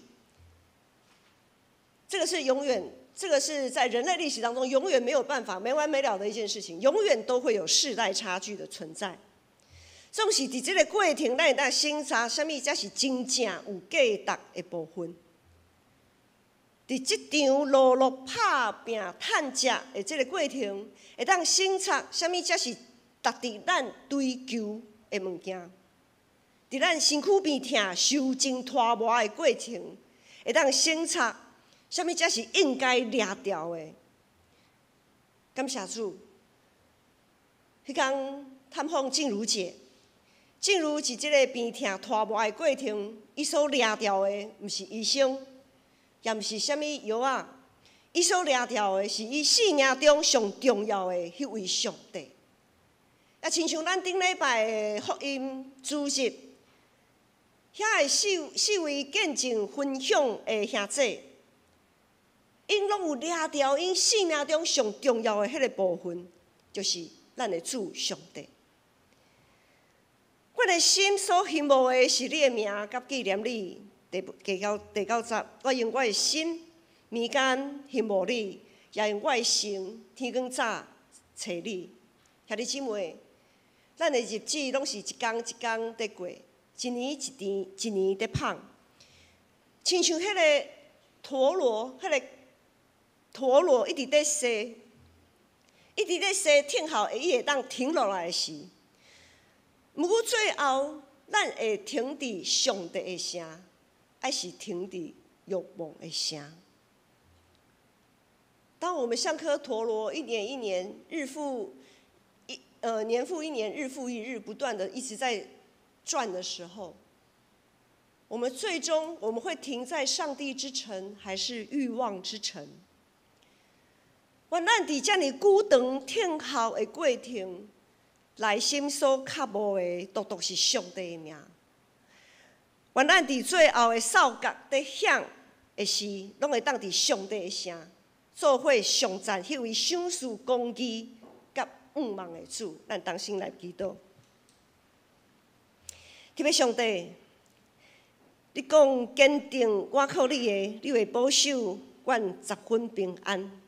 這個是永遠，這個是在人類歷史當中永遠沒有辦法沒完沒了的一件事情，永遠都會有世代差距的存在。總是佇這個過程，咱會當省察，啥物才是真正有價值的部分。佇這場勞碌拍拚趁食的這个過程，會當省察啥物才是值得咱追求的物件。佇咱身軀病疼、受盡拖磨的過程，會當省察啥物才是應該掠牢的。感謝主，彼工探訪靜茹姐，靜茹佇這个病疼拖磨的過程，伊所掠牢的，毋是醫生，也毋是啥物藥仔，伊所掠牢的是伊生命中上重要的彼位上帝。啊，親像咱頂禮拜的福音主日，遐个四位見證分享的兄姊，𪜶攏有掠牢𪜶生命中上重要的彼个部分，就是咱的主上帝。阮的心所欣慕的是你的名，佮紀念你。第九節，我用我的心暝間欣慕你，也用我的神天光早揣你。兄弟姊妹，咱的日子攏是一工一工佇過，一年一年一年佇芳。親像彼个陀螺，彼个陀螺一直佇踅，一直佇踅，等候伊會當停落來時。毋過最後，咱會停佇上帝的聲，還是停佇欲望的聲？當我們像顆陀螺，一年一年，日復一呃年復一年，日復一日，不斷的一直在轉的時候，我們最終我們會停在上帝之城，還是欲望之城？願咱佇遮爾久長等候的過程，內心所渴慕的，獨獨是上帝的名。願咱佇最後的哨角佇響的時，攏會當佇上帝的聲，做伙頌讚彼位賞賜公義佮向望的主。咱同心來祈禱。天父上帝，你講堅定倚靠你的，你會保守阮十分平安。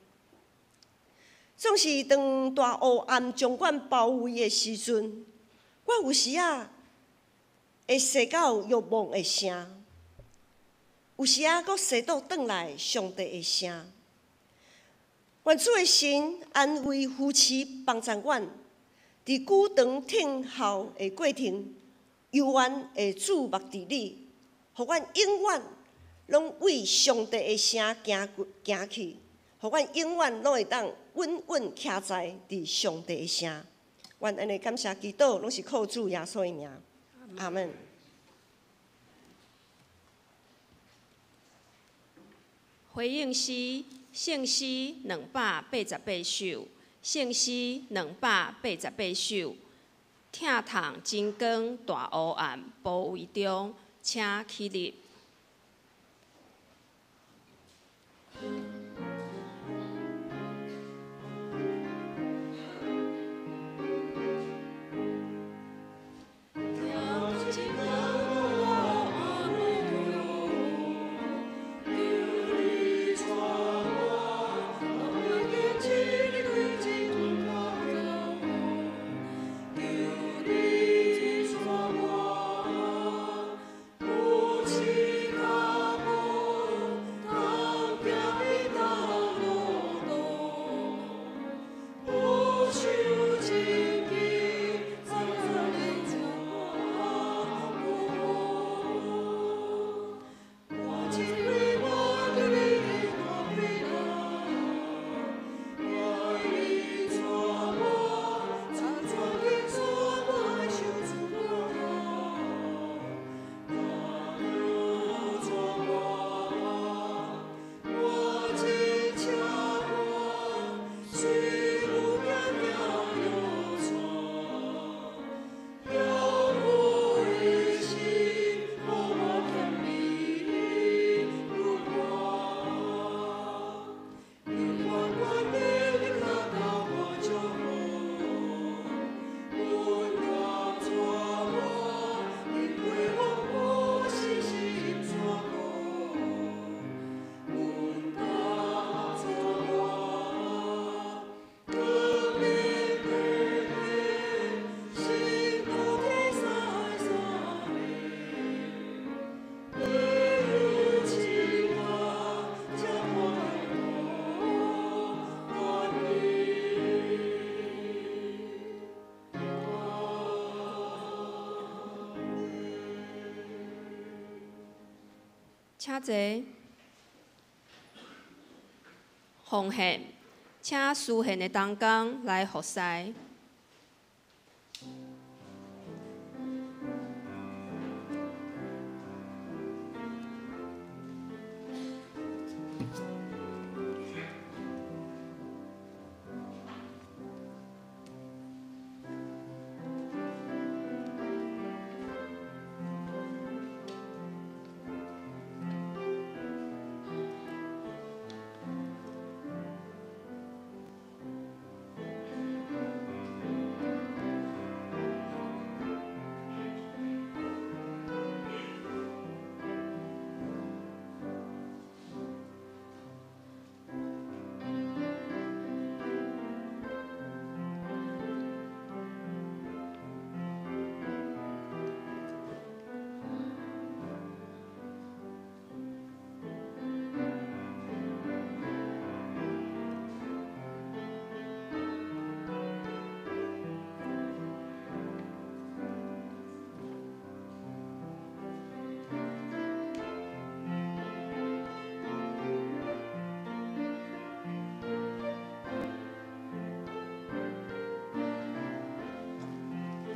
總是當大黑暗將阮包圍的時陣，我有時仔會踅到欲望的聲，有時仔閣踅倒轉來上帝的聲。願主的神安慰、扶持、幫助阮，佇久長等候的過程，猶原會注目佇你，予阮永遠攏為上帝的聲行行去，予阮永遠攏會當穩穩徛在佇上帝的聲。阮按呢感謝祈禱，攏是靠主耶穌的名。阿門。回應詩，聖詩288首，聖詩288首，疼痛真光大黑暗包圍中，請起立。求你帶我。請坐。奉獻，請司獻的同工來服侍。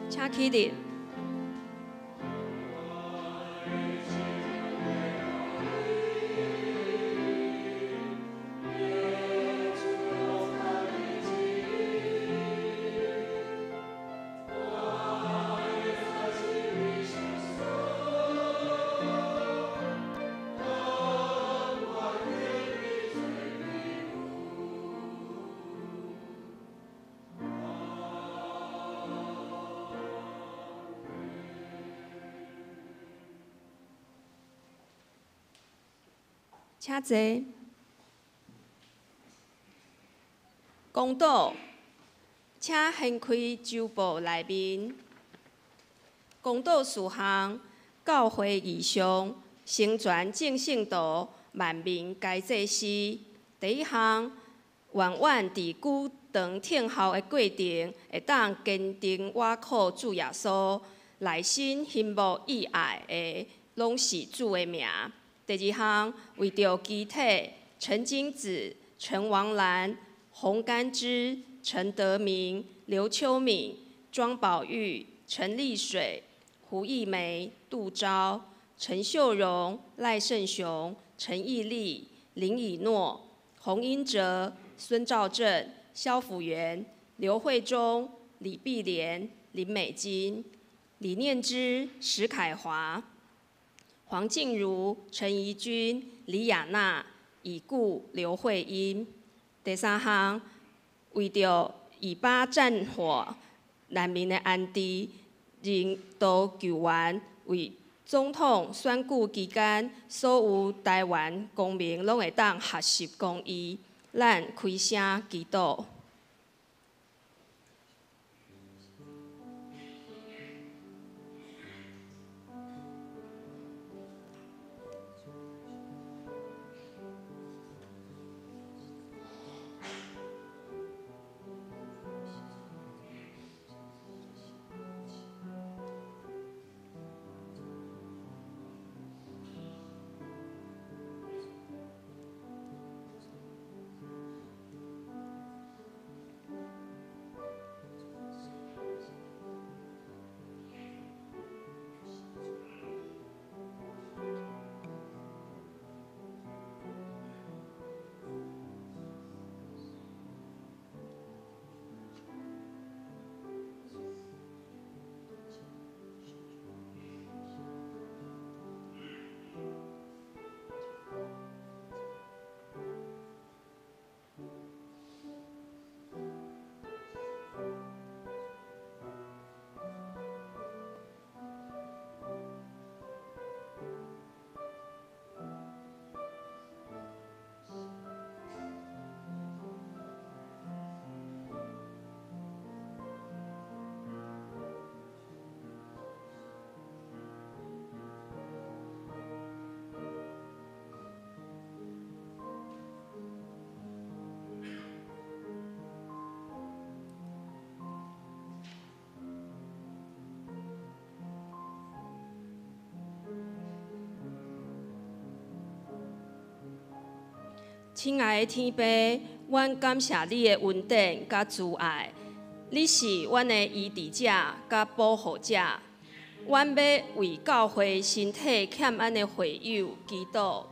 請起立。請坐。公道，請掀開周報內面。公道事項，教會異象，成全眾聖徒，萬民皆祭司。第一項，願阮佇久長等候的過程，會當堅定倚靠主耶穌，內心欣慕意愛的，攏是主的名。第二項，為著肢體，陳金子、陳王蘭、洪甘之、陳德明、劉秋敏、莊寶玉、陳麗水、胡義梅、杜昭、陳秀榮、賴勝雄、陳義立、林以諾、洪英哲、孫兆正、蕭輔元、劉惠忠、李碧蓮、林美金、李念之、石凱華、黃靜茹、陳怡君、李雅娜、已故劉慧英。第三項，為著以巴戰火難民的安置、人道救援，為總統選舉期間，所有台灣公民攏會當學習公義。咱開聲祈禱。親愛的天父，阮感謝你的恩典佮慈愛，你是阮的醫治者佮保護者。阮欲為教會身體欠安的會友祈禱，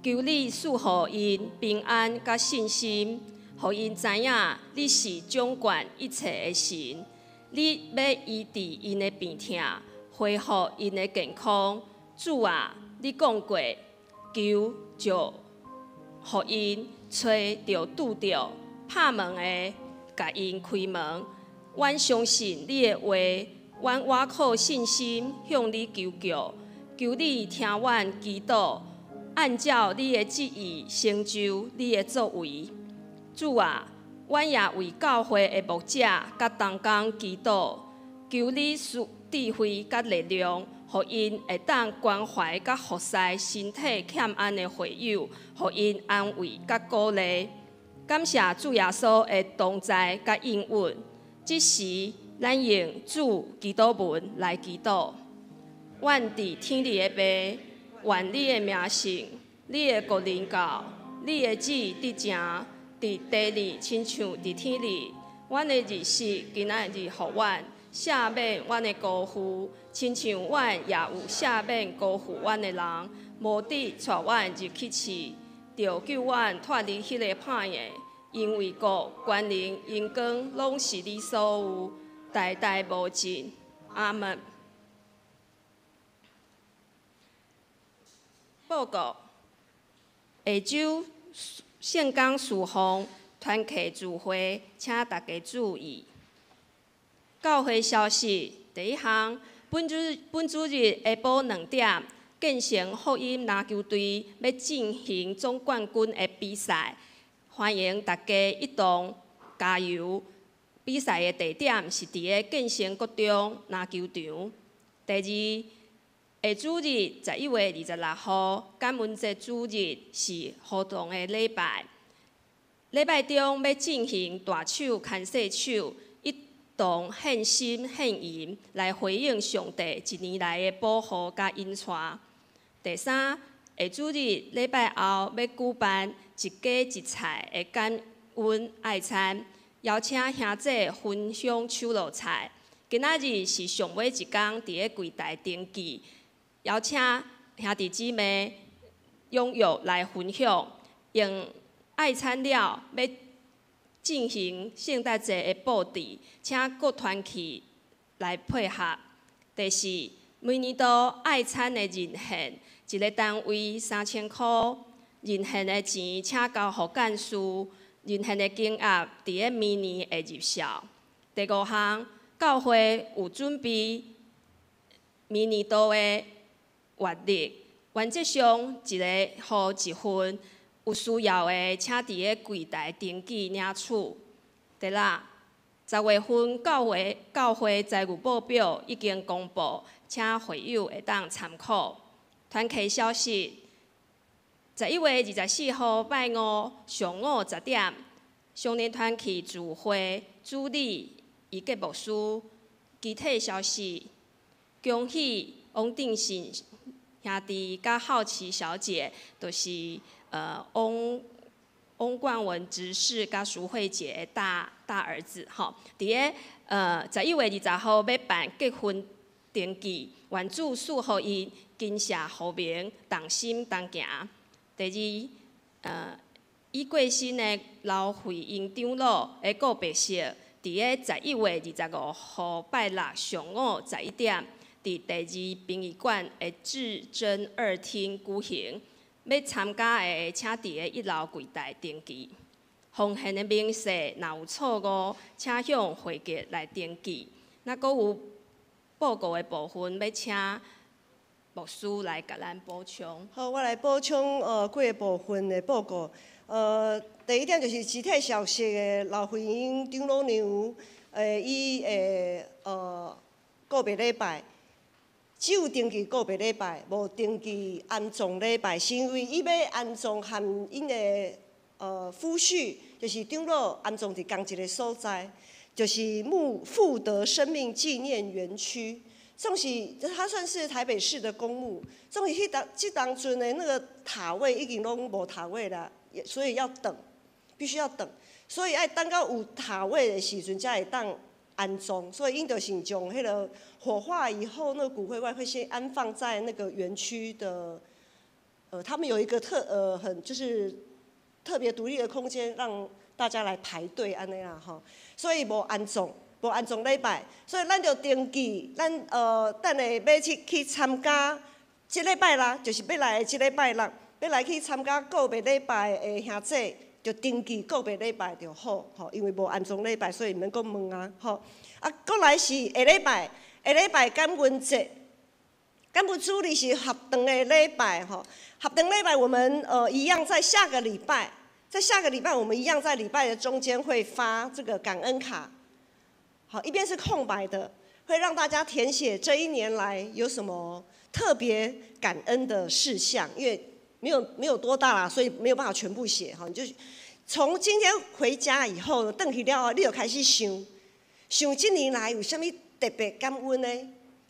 求你賜予𪜶平安佮信心，予𪜶知影你是掌管一切的神。你欲醫治𪜶的病痛，恢復𪜶的健康。主啊，你講過，求就予𪜶，揣就拄著，拍門的，共𪜶開門。阮相信你的話，阮倚靠信心向你求告，求你聽阮祈禱，按照你的旨意成就你的作為。主啊，阮也為教會的牧者佮同工祈禱，求你賜智慧佮力量，予𪜶會當關懷佮服侍身體欠安的會友，予𪜶安慰佮鼓勵。感謝主耶穌的同在佮應允。這時，咱用主祈禱文來祈禱。阮佇天裡的父，願你的名聖，你的國臨到，你的旨意得成，佇地裡親像佇天裡。阮的日食今仔日予阮，赦免阮的辜負，親像阮也有赦免辜負阮的人。無得帶阮入去試，著救阮脫離彼個歹的。因為國、權能、榮光，攏是你所有，代代無盡。阿門。報告：下週聖工事奉團契聚會，請大家注意。教會消息：第一項，本主日下晡2點，建成福音籃球隊欲進行總冠軍的比賽，歡迎大家一同加油。比賽的地點是佇个建成國中籃球場。第二，下主日11月26號，感恩節主日是活動的禮拜。禮拜中欲進行大手牽細手，一同獻心獻銀來回應上帝一年來的保護佮引帶。第三，下主日禮拜後欲舉辦一家一菜的感恩愛餐，邀請兄弟分享手路菜。今仔日是上尾一工，佇个櫃台登記，邀請兄弟姊妹踴躍來分享。用愛餐了，欲進行聖誕節的布置，請各團契來配合。第四，每年度愛餐的認獻，一个單位3000箍，認獻的錢請交予幹事，認獻的金額佇个明年會入數。第五項，教會有準備明年度的月曆，原則上一个戶一份，有需要的請佇个櫃台登記領取。第六，10月份教會財務報表已經公布，請會友會當參考。團契消息：11月24號拜五上午10點，少年團契聚會，主禮伊傑牧師。其他消息：恭喜王定信兄弟佮好奇小姐，就是翁冠文執事佮淑慧姐的大大兒子吼。佇个11月20號欲辦結婚登記，願主賜予𪜶金社福明，同心同行。第二，已過身的劉慧英長老的告別式，佇个11月25號拜六上午11點，佇第二殯儀館的至臻二廳舉行。欲參加的，請佇个一樓櫃台登記。奉獻的明細若有錯誤，請向會計來登記。若閣有報告的部分，欲請牧師來共咱補充。好，我來補充幾個部分的報告。第一點就是肢體消息的劉慧英長老娘，伊的告別禮拜。只有登記告別禮拜，無登記安葬禮拜，是因為伊欲安葬和𪜶的夫婿，就是長老安葬佇仝一个所在，就是木富德生命紀念園區。總是它算是台北市的公墓，總是彼當這當陣的那個塔位已經攏無塔位啦，所以要等，必须要等，所以愛等到有塔位的時陣才會當安葬，所以𪜶就是將彼个火化以後，那個骨灰罐會先安放在那個園區的，他們有一個很就是特別獨立的空間，讓大家來排隊按呢啦吼，所以無安葬，無安葬禮拜，所以咱就登記，咱等下欲去參加，這禮拜啦，就是欲來的這禮拜六，欲來去參加告別禮拜的兄姊，就登記告別禮拜就好，吼，因為無安葬禮拜，所以毋免閣問啊，吼。啊，閣來是下禮拜，下禮拜感恩節，感恩主日是合堂的禮拜，吼，合堂禮拜我們一樣在下個禮拜，在下個禮拜我們一樣在禮拜的中間會發這個感恩卡。好，一邊是空白的，會讓大家填寫這一年來有什麼特別感恩的事項，因為沒有多大啦，所以沒有辦法全部寫哈。你就從今天回家以後，轉去了後，你就開始想，想這年來有啥物特別感恩的？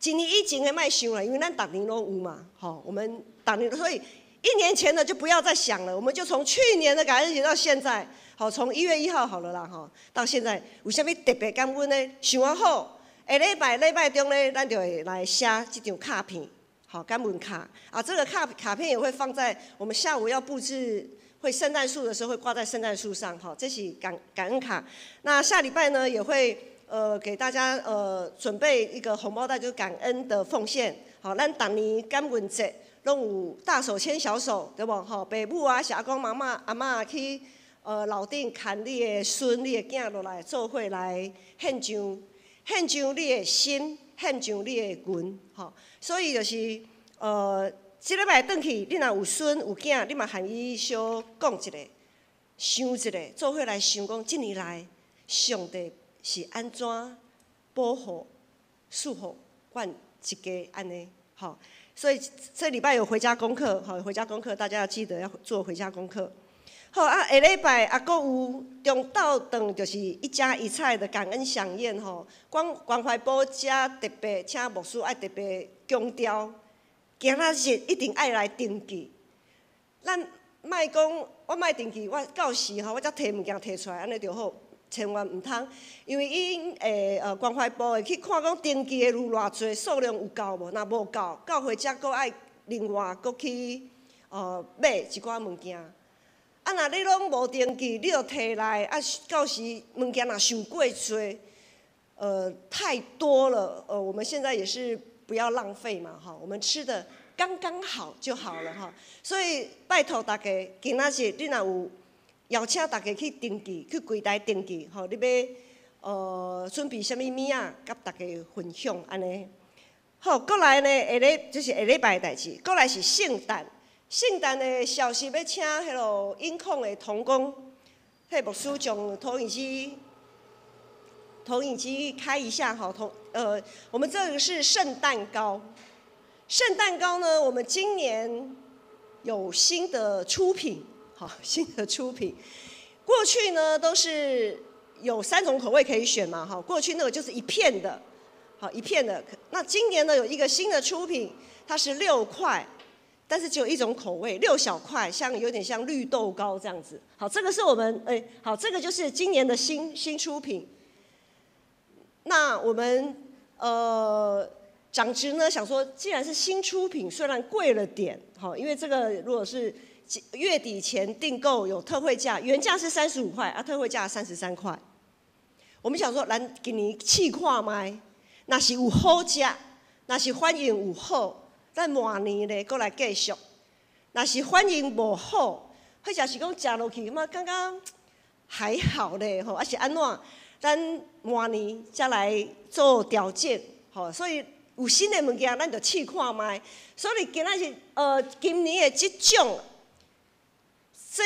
一年以前的莫想啦，因為咱逐年攏有嘛，吼，我們逐年，所以一年前的就不要再想了，我們就從去年的感恩節到現在。好，從1月1號好了啦，吼，到現在有啥物特別感恩的？想啊好，下禮拜禮拜中咧，咱就會來寫這張卡片，好，感恩卡啊，這個卡片也會放在我們下午要布置會聖誕樹的時候會掛在聖誕樹上，哈，這是感恩卡。那下禮拜呢也會給大家準備一個紅包袋，就是感恩的奉獻。好，咱逐年感恩節攏有大手牽小手，對無？吼，爸母啊，是阿公媽媽阿嬤去。樓頂牽你的孫、你的囝落來做伙來獻上，獻上你的心，獻上你的銀，吼。所以就是這禮拜轉去，你若有孫有囝，你嘛和伊小講一下，想一下，做伙來想講，這年來上帝是按怎保護、祝福阮一家按呢，吼。所以這禮拜有回家功課，吼，回家功課，大家要記得要做回家功課。好啊，下禮拜啊，閣有中晝頓，就是一家一菜的感恩饗宴吼。關懷部遮特別請牧師愛特別強調，今仔日一定愛來登記。咱莫講我莫登記，我到時吼我才提物件提出來，按呢就好，千萬毋通，因為𪜶會關懷部會去看講登記的有偌濟，數量有夠無？若無夠，教會才閣愛另外閣去買一寡物件。啊，若你攏無登記，你就提來啊，到時物件若傷過濟，太多了，我們現在也是不要浪費嘛，哈，我們吃的剛剛好就好了哈。所以拜託大家，今仔日你若有邀請大家去登記，去櫃台登記，吼，你欲準備啥物物仔，佮大家分享按呢。好，閣來呢，這是下禮拜的代誌，閣來是聖誕。聖誕的消息，欲請彼个音控的同工，彼牧師將投影機開一下哈。我們這個是聖誕糕。聖誕糕呢，我們今年有新的出品，好，新的出品。過去呢都是有三種口味可以選嘛，哈。過去那個就是一片的，好，一片的。那今年呢有一個新的出品，它是六塊。但是只有一種口味，六小塊，像有點像綠豆糕這樣子。好，這個是我們哎，好，這個就是今年的新出品。那我們長執呢想說，既然是新出品，雖然貴了點，好，因為這個如果是月底前訂購有特惠價，原價是35塊，啊，特惠價33塊。我們想說，咱今年試看覓，若是有好食，若是反應有好。咱明年咧，閣來繼續。若是反應無好，或者是講食落去嘛，感覺還好咧，吼，抑是按怎？咱明年才來做調整，吼。所以有新的物件，咱就試看覓。所以今仔日，今年的這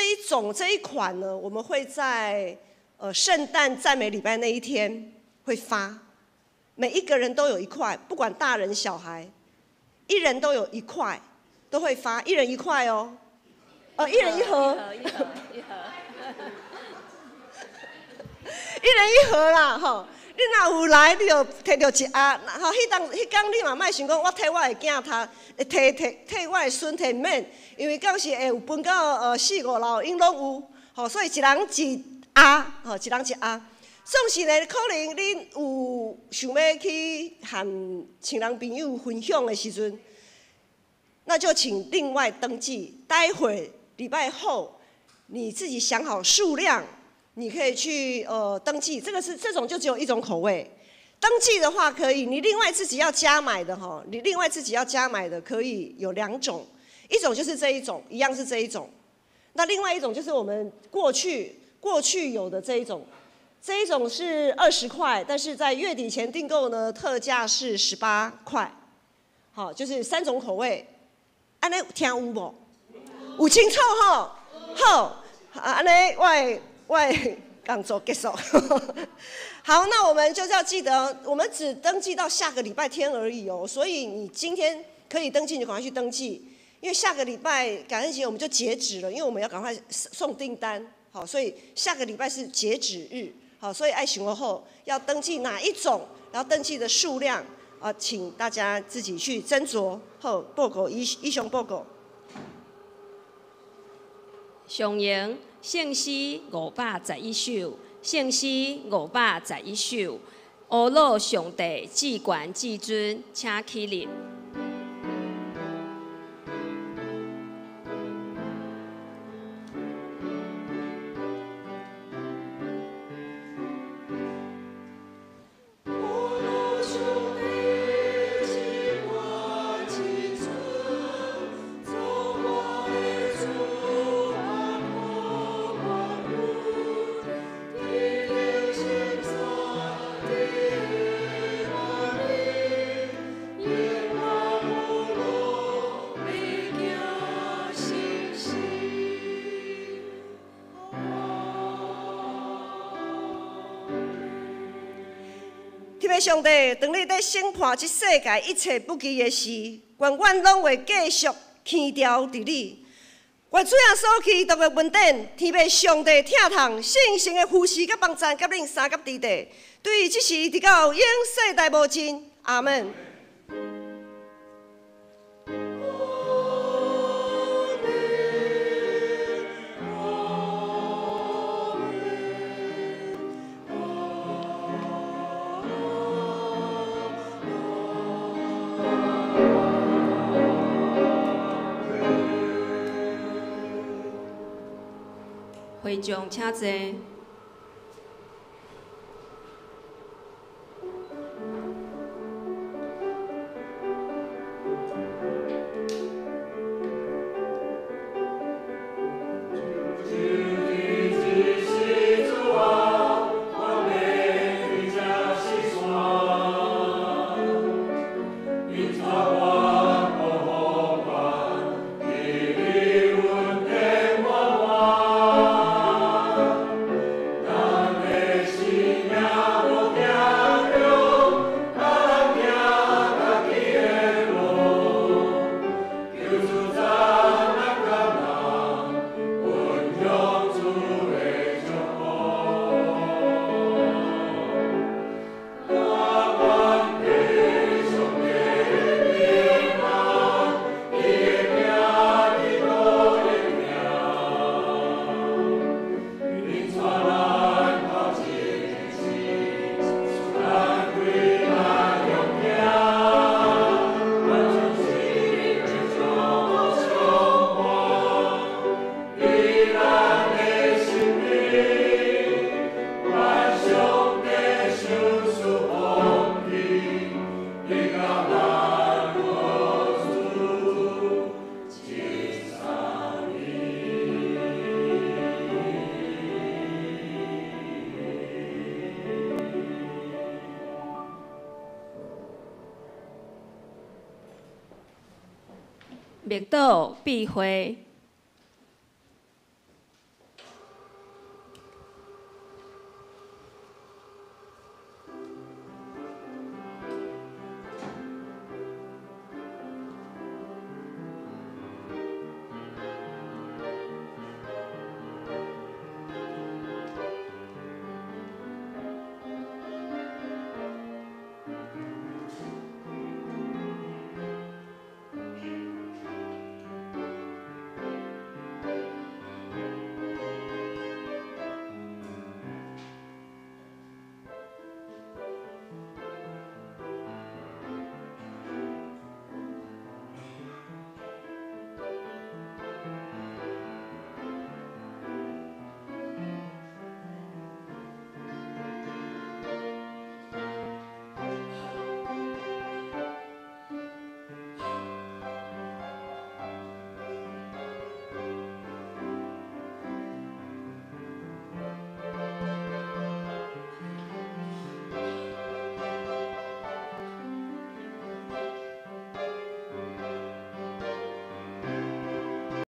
一種這一款呢，我們會在聖誕讚美禮拜那一天會發，每一個人都有一塊，不管大人小孩。一人都有一塊，都會發一人一塊哦，一人一盒，一盒一盒，一人一盒啦，吼，你若有來，你就提著一盒。吼，彼當彼工你嘛莫想講，我替我的囝讀，替替替我的孫提毋免，因為到時會有分到四五樓，𪜶攏有。吼，所以一人一盒，吼，一人一盒。總是呢，可能恁有想欲去和親人朋友分享的時陣，那就請另外登記。待會禮拜後，你自己想好數量，你可以去登記。這個是這種就只有一種口味。登記的話可以，你另外自己要加買的吼，你另外自己要加買的可以有兩種，一種就是這一種，一樣是這一種。那另外一種就是我們過去有的這一種。這一種是20塊，但是在月底前訂購呢，特價是18塊。好，就是3種口味。按呢聽有無？有清楚吼？好，按呢我的講座結束。好，那我們就是要記得，我們只登記到下個禮拜天而已哦。所以你今天可以登記，你就趕快去登記，因為下個禮拜感恩節我們就截止了，因為我們要趕快送訂單。好，所以下個禮拜是截止日。好，所以愛想好要登記哪一種，然後登記的數量啊，請大家自己去斟酌。好，報告以上報告。上迎聖詩511首，聖詩511首，阿魯上帝至懸至尊，請起立。上帝，當你佇審判這世界一切不義的事，願阮攏會繼續牽牢佇你。願主耶穌基督的恩典、天父上帝疼痛、聖神的扶持佮幫贊，佮恁三佮弟弟，對這時直到永世代無盡。阿門。會眾請坐。默禱闭會。